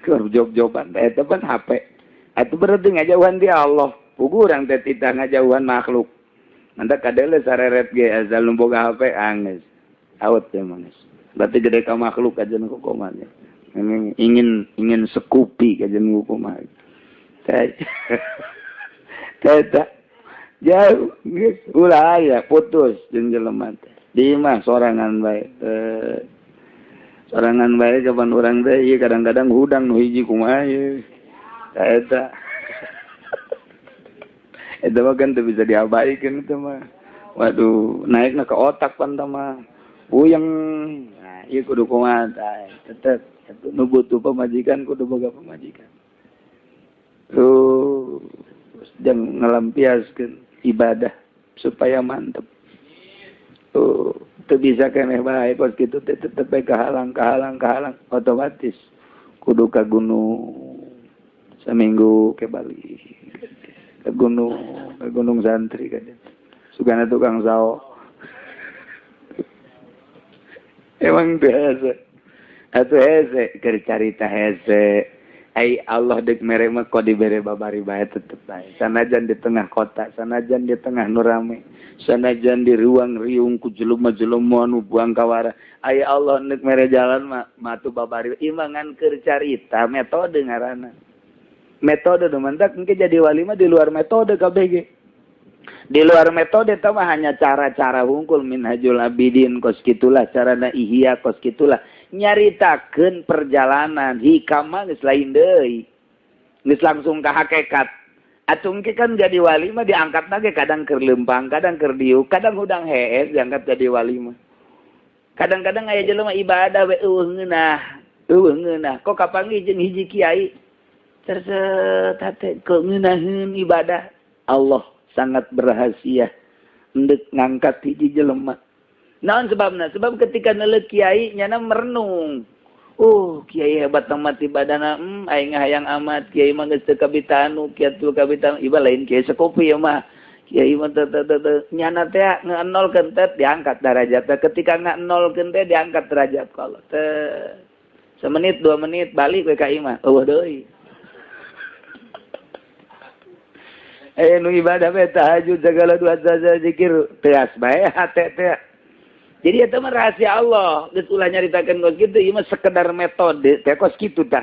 Perjob-joban, eta pan HP. Atuh berarti ngajauhan di Allah. Pugu urang teh titah ngajauhan makhluk. Mantap kadele sareret ge asal nu boga HP anggeus. Awet teh manis. Berarti gede ka makhluk aja nu kumaha. Ingin ingin sekupi aja nu kumaha. Teh. Jauh geus ulah aya putus jeung jelema teh. Di mah sorangan bae. Sorangan bae kapan urang teh ieu kadang-kadang hudang nu hiji kumaha ieu. Eta. Eta mah kan teu bisa diabaikeun eta mah. Waduh, naikna ke otak pan tah mah. Puyeng. Nah, ieu kudu kumaha tah. Tetep nu butuh pamajikan kudu boga pamajikan. Terus jangan ngelampiaskeun ibadah supaya mantep. Tuh, teu bisa keneh bae kos kitu teh tetep bae kahalang kahalang kahalang otomatis kudu ka gunung saminggu ke Bali ke gunung santri kan sugana tukang sao. Emang biasa atuh hese keur carita hese. Ai Allah dek mere mah kok dibere babari bae tetep bae. Sanajan di tengah kota, sanajan di tengah nu rame, sanajan di ruang riung ku jelema-jelema nu buang kawara. Ai Allah nek mere jalan mah matu babari imangan keur carita metode ngaranna. Metode nu mantak engke jadi wali mah di luar metode kabeh ge. Di luar metode eta mah hanya cara-cara hungkul Minhajul Abidin kos kitulah carana Ihya kos kitulah. Nyaritakeun perjalanan hikam mah geus lain deui. Geus langsung ka hakikat. Atuh engke kan jadi wali mah diangkatna ge kadang keur leumpang, kadang keur diuk, kadang hudang hees diangkat jadi wali mah. Kadang-kadang aya jelema ibadah we eueuh ngeunah, eueuh ngeunah. Kok kapanggih jeung hiji kiai terset hate kok ngeunaheun ibadah. Allah sangat berhasia endek ngangkat hiji jelema. Naon sebabna? Sebab ketika neuleuh kiai nyana merenung. Kiai hebat amat ibadahna, aing hayang amat kiai mah geus teu kabitanu, kieu kabitanu, iba lain kiai sekopi ya mah. Kiai mah teu nyana teh ngenolkeun teh diangkat derajatna. Ketika ngenolkeun teh diangkat derajat ku Allah. Teh semenit 2 menit balik we ka imah, eueuh deui. Nu ibadah we tahajud segala dua saja zikir teas bae hate teh. Jadi eta mah rahasia Allah, geus ulah nyaritakeun kos kitu, ieu mah sekedar metode teh kos kitu tah.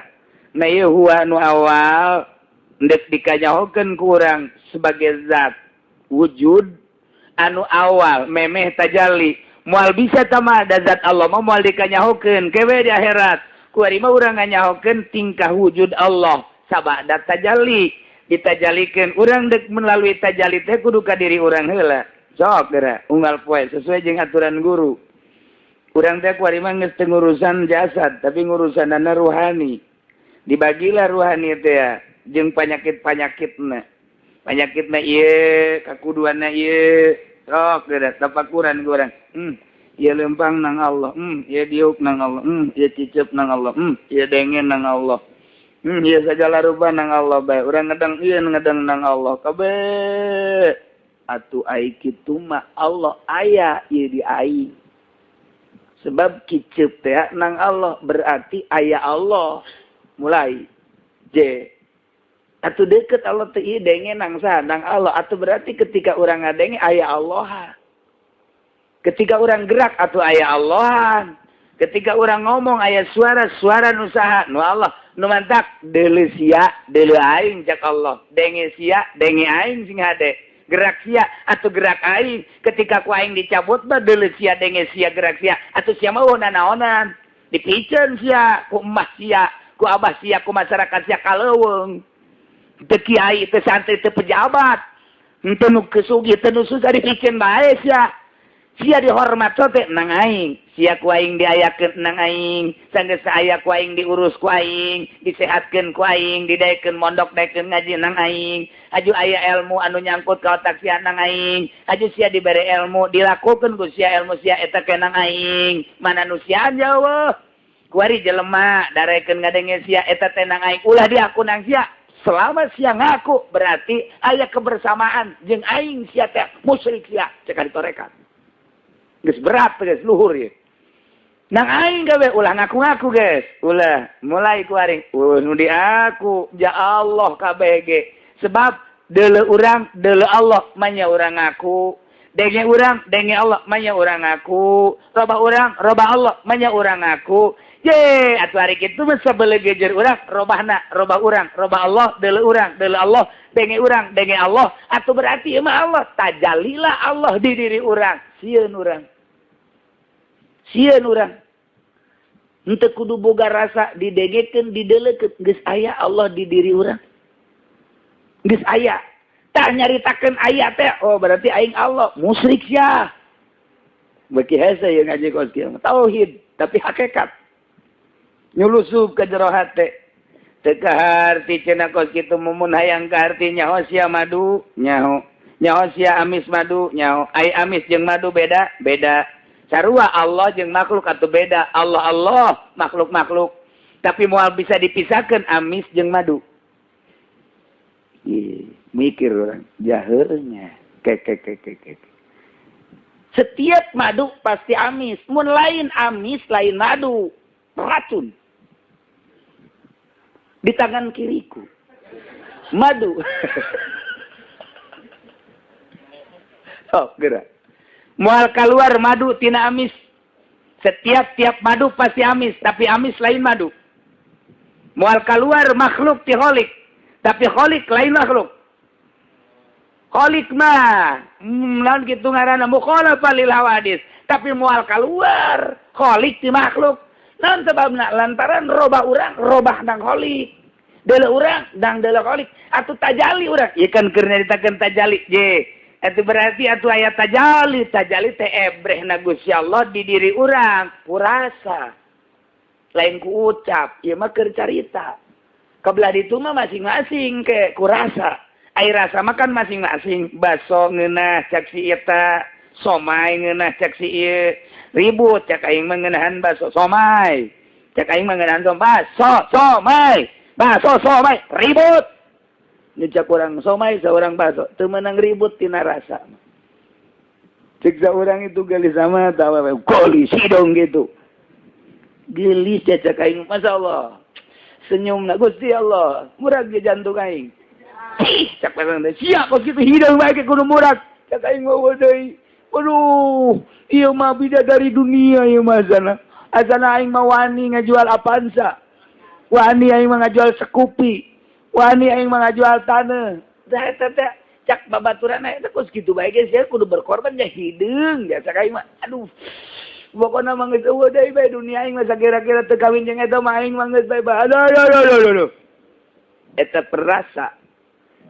Nah ieu huwa nu awal endek dikanyahokeun ku urang sebagai zat wujud anu awal memeh tajalli. Moal bisa tah mah da zat Allah mah moal dikanyahokeun kewe di akhirat. Ku ari mah urang nganyahokeun tingkah wujud Allah sabada tajalli. Ditajalikeun urang dek melalui tajalli teh kudu ka diri urang heula. Sok geura unggal poe sesuai jeung aturan guru. Urang teh kuari mah geus teu ngurusan jasad tapi ngurusanana ruhani. Dibagilah ruhani teh ya jeung panyakit-panyakitna. Panyakitna ieu, kakuduanna ieu. Sok geura tapakuran ku urang. Ieu lempang nang Allah, ieu diuk nang Allah, ieu cicep nang Allah, ieu dengen nang Allah. Ieu sagala rupa nang Allah bae. Urang ngedeng ieu ngedeng nang Allah kabeh. Atuh ai kitu mah Allah aya ieu di aing. Sebab kiceup teh nang Allah berarti aya Allah. Mulai J. Atuh deket Allah teh ieu denge nang saha nang Allah. Atuh berarti ketika urang ngadenge aya Allah. Ketika urang gerak atuh aya Allah. Ketika urang ngomong aya suara, suara nu saha nu Allah. Nu mantak deuleu sia, deuleu aing cak Allah. Denge sia, denge aing sing hade. Gerak sia atau gerak aing. Ketika ku aing dicabut mah deuleu sia denge sia gerak sia atau sia mah naonan. Dipiceun sia ku emah sia, ku abah sia, ku masyarakat sia kaleuweung. Teu kiai, teu santri, teu pejabat. Teu nu kesugih, teu nu susah dipiceun bae sia. Sia dihormat teh nang aing, sia ku aing diayakeun nang aing, sanggeus aya ku aing diurus ku aing, disehatkeun ku aing, didaekeun mondok daekeun ngaji nang aing, aju aya ilmu anu nyangkut ka otak sia nang aing, aju sia dibere ilmu dilakukeun ku sia ilmu sia eta ke nang aing, mana nu sia jauh. Kuari jelema darekeun ngadenge sia eta teh nang aing, ulah diaku nang sia. Selama sia ngaku berarti aya kebersamaan jeung aing sia teh musyrik sia cek ditorekan. Geus berat geus luhur ye. Nang aing gawe ulah ngaku-ngaku geus. Ulah mulai ku aring. Nu di aku ja Allah kabeh ge. Sebab deuleu urang deuleu Allah manya urang ngaku. Denge urang denge Allah manya urang ngaku. Robah urang robah Allah manya urang ngaku. Ye atuh ari kitu mah sabelegejer urang robahna robah urang robah Allah deuleu urang deuleu Allah denge urang denge Allah atuh berarti ieu mah Allah tajallilah Allah di diri urang. Sieun urang. Sieun urang. Henteu kudu boga rasa didengekeun dideleukeun geus aya Allah di diri urang. Geus aya. Tah nyaritakeun aya teh oh berarti aing Allah musyrik sia. Beuki hese ieu ngaji kos kieu tauhid tapi hakikat. Nyulusup ka jero hate. Teu kaharti cenah kos kitu mumun hayang kaharti nyaho sia madu nyaho. Nyaho sia amis madu nyaho. Ai amis jeung madu beda beda. Sarua Allah jeung makhluk atau beda. Allah Allah makhluk makhluk. Tapi moal bisa dipisahkan amis jeung madu. Ih, mikir orang jaheurnya. Ke. Setiap madu pasti amis. Mun lain amis lain madu. Racun. Di tangan kiriku. Madu. Oh, gerak. Moal keluar madu tina amis. Setiap tiap madu pasti amis, tapi amis lain madu. Moal keluar makhluk ti kholik, tapi kholik lain makhluk. Kholik mah naon kitu ngaranna mukhalafah lil hawadis, tapi moal keluar kholik ti makhluk. Naon sebabna? Lantaran robah urang robah nang kholik. Deuleu urang dang deuleu kholik atuh tajali urang. Ieu kan keur nyaritakeun tajali je. Itu berarti atuh aya tajali, tajali teh ebrehna Gusti Allah di diri urang, kurasa. Lain ku ucap, ieu mah keur carita. Kebelah ditu mah masing-masing ke kurasa. Ai rasa mah kan masing-masing, baso ngeunah cak si eta, somai ngeunah cak si ieu, ribut cak aing mah ngeunahan baso somai. Cak aing mah ngeunahan baso somai, baso somai, ribut. Nyecak orang somai seorang baso teu meunang ribut tina rasa. Cek saurang itu gelis sama tawa gelis hidung gitu. Gelis cek aing masyaallah. Senyumna Gusti Allah, murag ge jantung aing. Ih, cek urang teh sia kos kitu hidung bae ke kudu murag. Cek aing mah deui. Aduh, ieu mah bidadari dunia ieu mah azana. Azana aing mah wani ngajual Avanza. Wani aing mah ngajual Scoopy. Wani aing mah ngajual taneuh. Tah eta teh cak babaturan eta kos kitu bae ge sia kudu berkorban nya hideung biasa ka aing mah. Aduh. Pokona mah geus eueuh deui bae dunia aing mah sakira-kira teu kawin jeung eta mah aing mah geus bae bae. Aduh aduh aduh. Eta perasa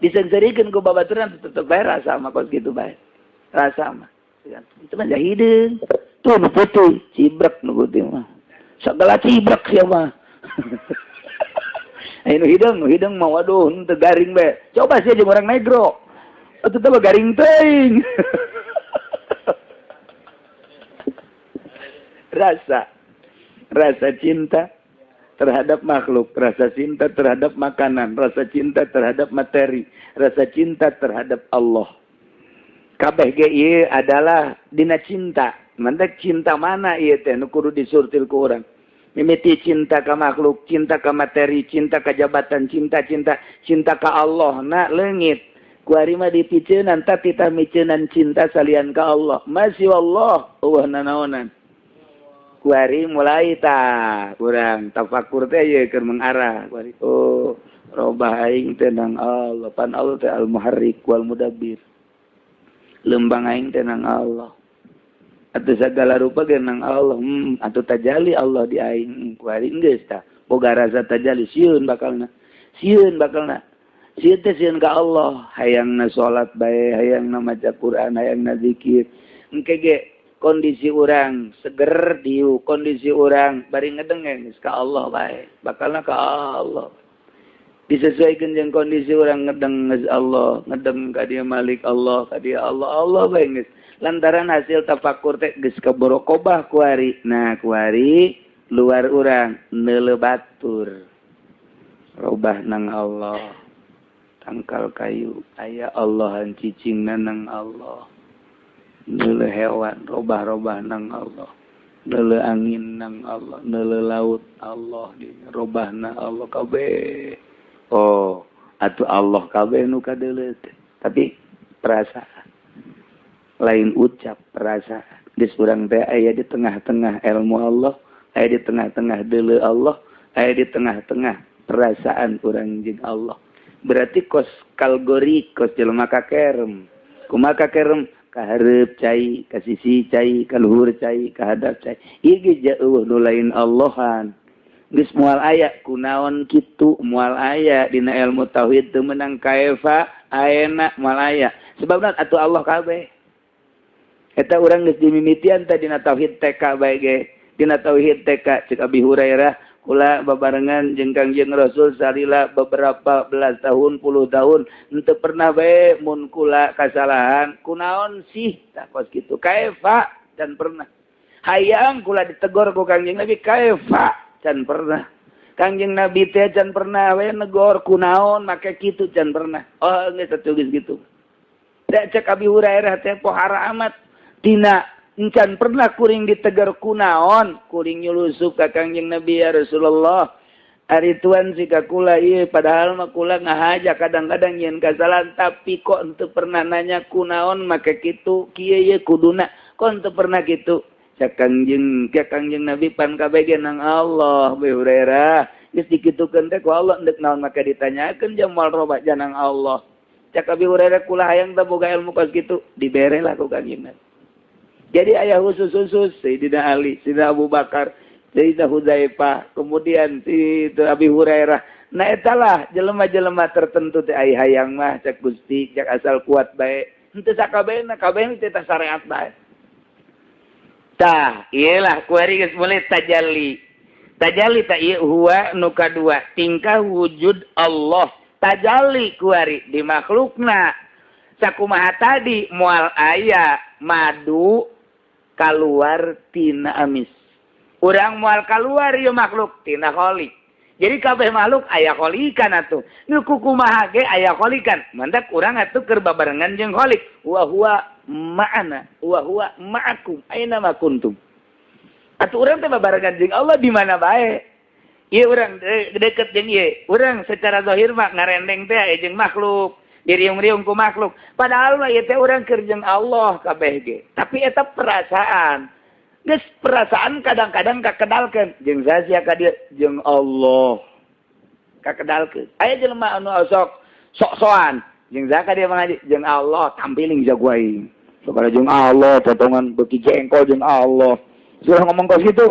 diseungseurikeun ku babaturan tetep bae rasa mah kos kitu bae. Rasa mah. Itu mah hideung. Tuh nu putih, cibrek nu putih mah. Sagala cibrek sia mah. Nu hidung mah waduh henteu garing bae. Coba sih jeung orang negro. Atuh teh garing teuing. Rasa cinta terhadap makhluk, rasa cinta terhadap makanan, rasa cinta terhadap materi, rasa cinta terhadap Allah. Kabeh ge ieu adalah dina cinta. Mantak cinta mana ieu teh nu kudu disurtil ku urang. Mimiti cinta ka makhluk, cinta ka materi, cinta ka jabatan, cinta-cinta, cinta ka Allah na leungit. Kuari mah dipiceunan tah titah miceunan cinta salian ka Allah. Masih Allah eueuh nanaonan. Kuari mulai tah urang tafakur teh ieu keur mengarah. Kuari oh robah aing teh nang Allah, pan Allah teh al-muharrik wal mudabbir. Lembang aing teh nang Allah. Atuh segala rupa ge nang Allah, atuh tajali Allah di aing kuari geus tah. Boga rasa tajali sieun bakalna. Sieun bakalna. Sieun teh sieun ka Allah, hayangna salat bae, hayangna maca Quran, hayangna zikir. Engke ge kondisi urang seger diu, kondisi urang bari ngedengeng geus ka Allah bae, bakalna ka Allah. Disesuaikan jeung kondisi urang ngedeng geus Allah, ngedeng ka dia Malik Allah, ka dia Allah, Allah bae geus. Lantaran hasil tafakur teh geus kaborokobah kuari. Nah, kuari luar urang neuleuh batur. Robah nang Allah. Tangkal kayu aya Allahan cicingna nang Allah. Neuleuh hewan robah-robah nang Allah. Neuleuh angin nang Allah, neuleuh laut Allah, robahna Allah kabeh. Oh, atuh Allah kabeh nu kadeuleuh teh. Tapi perasaan lain ucap perasaan. Geus urang teh aya di tengah-tengah ilmu Allah, aya di tengah-tengah deuleu Allah, aya di tengah-tengah perasaan urang jeung Allah. Berarti kos kalgori kos jelema kakerem. Kumaha kakerem? Kahareup cai, ka sisi cai, ka luhur cai, ka hadap cai. Ieu ge jauh nu lain Allahan. Geus moal aya kunaon kitu, moal aya dina ilmu tauhid teu meunang kaefa aena moal aya. Sebabna atuh Allah kabeh. Eta urang geus dimimitian teh dina tauhid TK bae ge. Dina tauhid TK ceuk Abi Hurairah kula babarengan jeung Kangjeng Rasul salila beberapa belas tahun, puluh tahun henteu pernah bae mun kula kasalahan kunaon sih tah kos kitu kaefa dan pernah. Hayang kula ditegor ku Kangjeng Nabi kaefa can pernah. Kangjeng Nabi teh can pernah we negor kunaon make kitu can pernah. Oh geus atuh geus kitu. Da cek Abi Hurairah teh pohara amat tina encan pernah kuring ditegar kunaon, kuring nyulusup ka Kangjeng Nabi ya Rasulullah. Ari tuan si kula ieu, padahal mah kula ngahaja kadang-kadang nyeun kasalahan, tapi kok henteu pernah nanya kunaon make kitu, kieu ye kuduna, kok henteu pernah kitu. Cak Kangjeng, cak Kangjeng Nabi, pan kabeh nang Allah. Abi Hurairah, geus dikitukeun teh ku Allah, endek naon make ditanyakeun, jam moal robah janang Allah. Cak Abi Hurairah, kula hayang teh boga ilmu kos kitu. Dibere lah ku Kangjeng Nabi. Jadi aya khusus-khusus Sayyidina Ali, Sayyidina Abu Bakar, Sayyidina Hudzaifah, kemudian si itu Abi Hurairah. Nah, etalah jelema-jelema tertentu teh ai hayang mah cak Gusti, cak asal kuat bae. Henteu sakabehna, kabehna teh syariat bae. Tah, iyalah kuari geus mulai tajalli. Tajalli tah ieu huwa nu kadua, tingkah wujud Allah. Tajalli kuari di makhlukna. Sakumaha tadi moal aya madu kaluar tina amis. Urang moal kaluar ieu makhluk tina kholiq. Jadi kabeh makhluk aya kholikan atuh. Nu kukumaha ge aya kholikan. Mantak urang atuh keur babarengan jeung kholiq. Wa huwa ma'ana wa huwa ma'akum aina ma kuntum. Atuh urang teh babarengan jeung Allah di mana bae. Ieu urang deket jeung ieu. Urang secara zahir mah ngarendeng teh aya jeung makhluk. Diriung-riung ku makhluk. Padahal mah ieu teh urang keur jeung Allah kabeh ge. Tapi eta perasaan. Geus perasaan kadang-kadang kakedalkeun jeung saha ka dieu, jeung Allah. Kakedalkeun. Aya jelema anu sok sok-sokan jeung saha ka dieu mengaji, jeung Allah, tampiling jago aing. Sok ada jeung Allah, potongan beuki jengkol jeung Allah. Sudah ngomong kos kitu.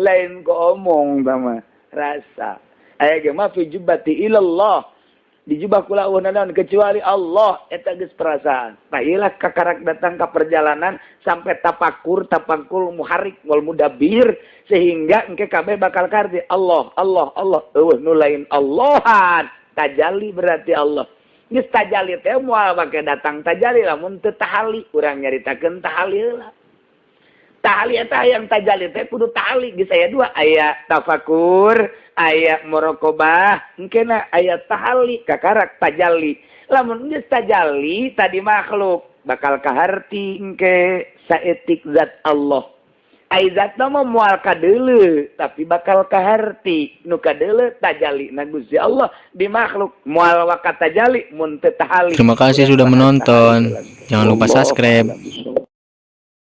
Lain ko omong tama rasa. Aya ge mah fi jubbati ilallah. Di jubah kula eueuh naon kecuali Allah, eta geus perasaan. Nah, ieu lah kakarak datang ka perjalanan sampai tapakur, tapakul muharik wal mudabbir, sehingga engke kabeh bakal karti Allah, Allah, Allah, eueuh nu lain Allahan. Tajalli berarti Allah. Geus tajalli teh moal make datang tajalli lamun teu tahali, urang nyaritakeun tahali heula. Tahali eta yang tajalli teh kudu tahali, geus aya dua, aya tafakur, aya muraqabah, engkena aya tahali kakarak tajalli. Lamun geus tajalli tadi makhluk bakal kaharti engke saetik zat Allah. Ai zat mah moal kadeuleu, tapi bakal kaharti nu kadeuleu tajalli na Gusti Allah di makhluk, moal wakat tajalli mun teu tahali. Terima kasih sudah menonton. Jangan lupa subscribe.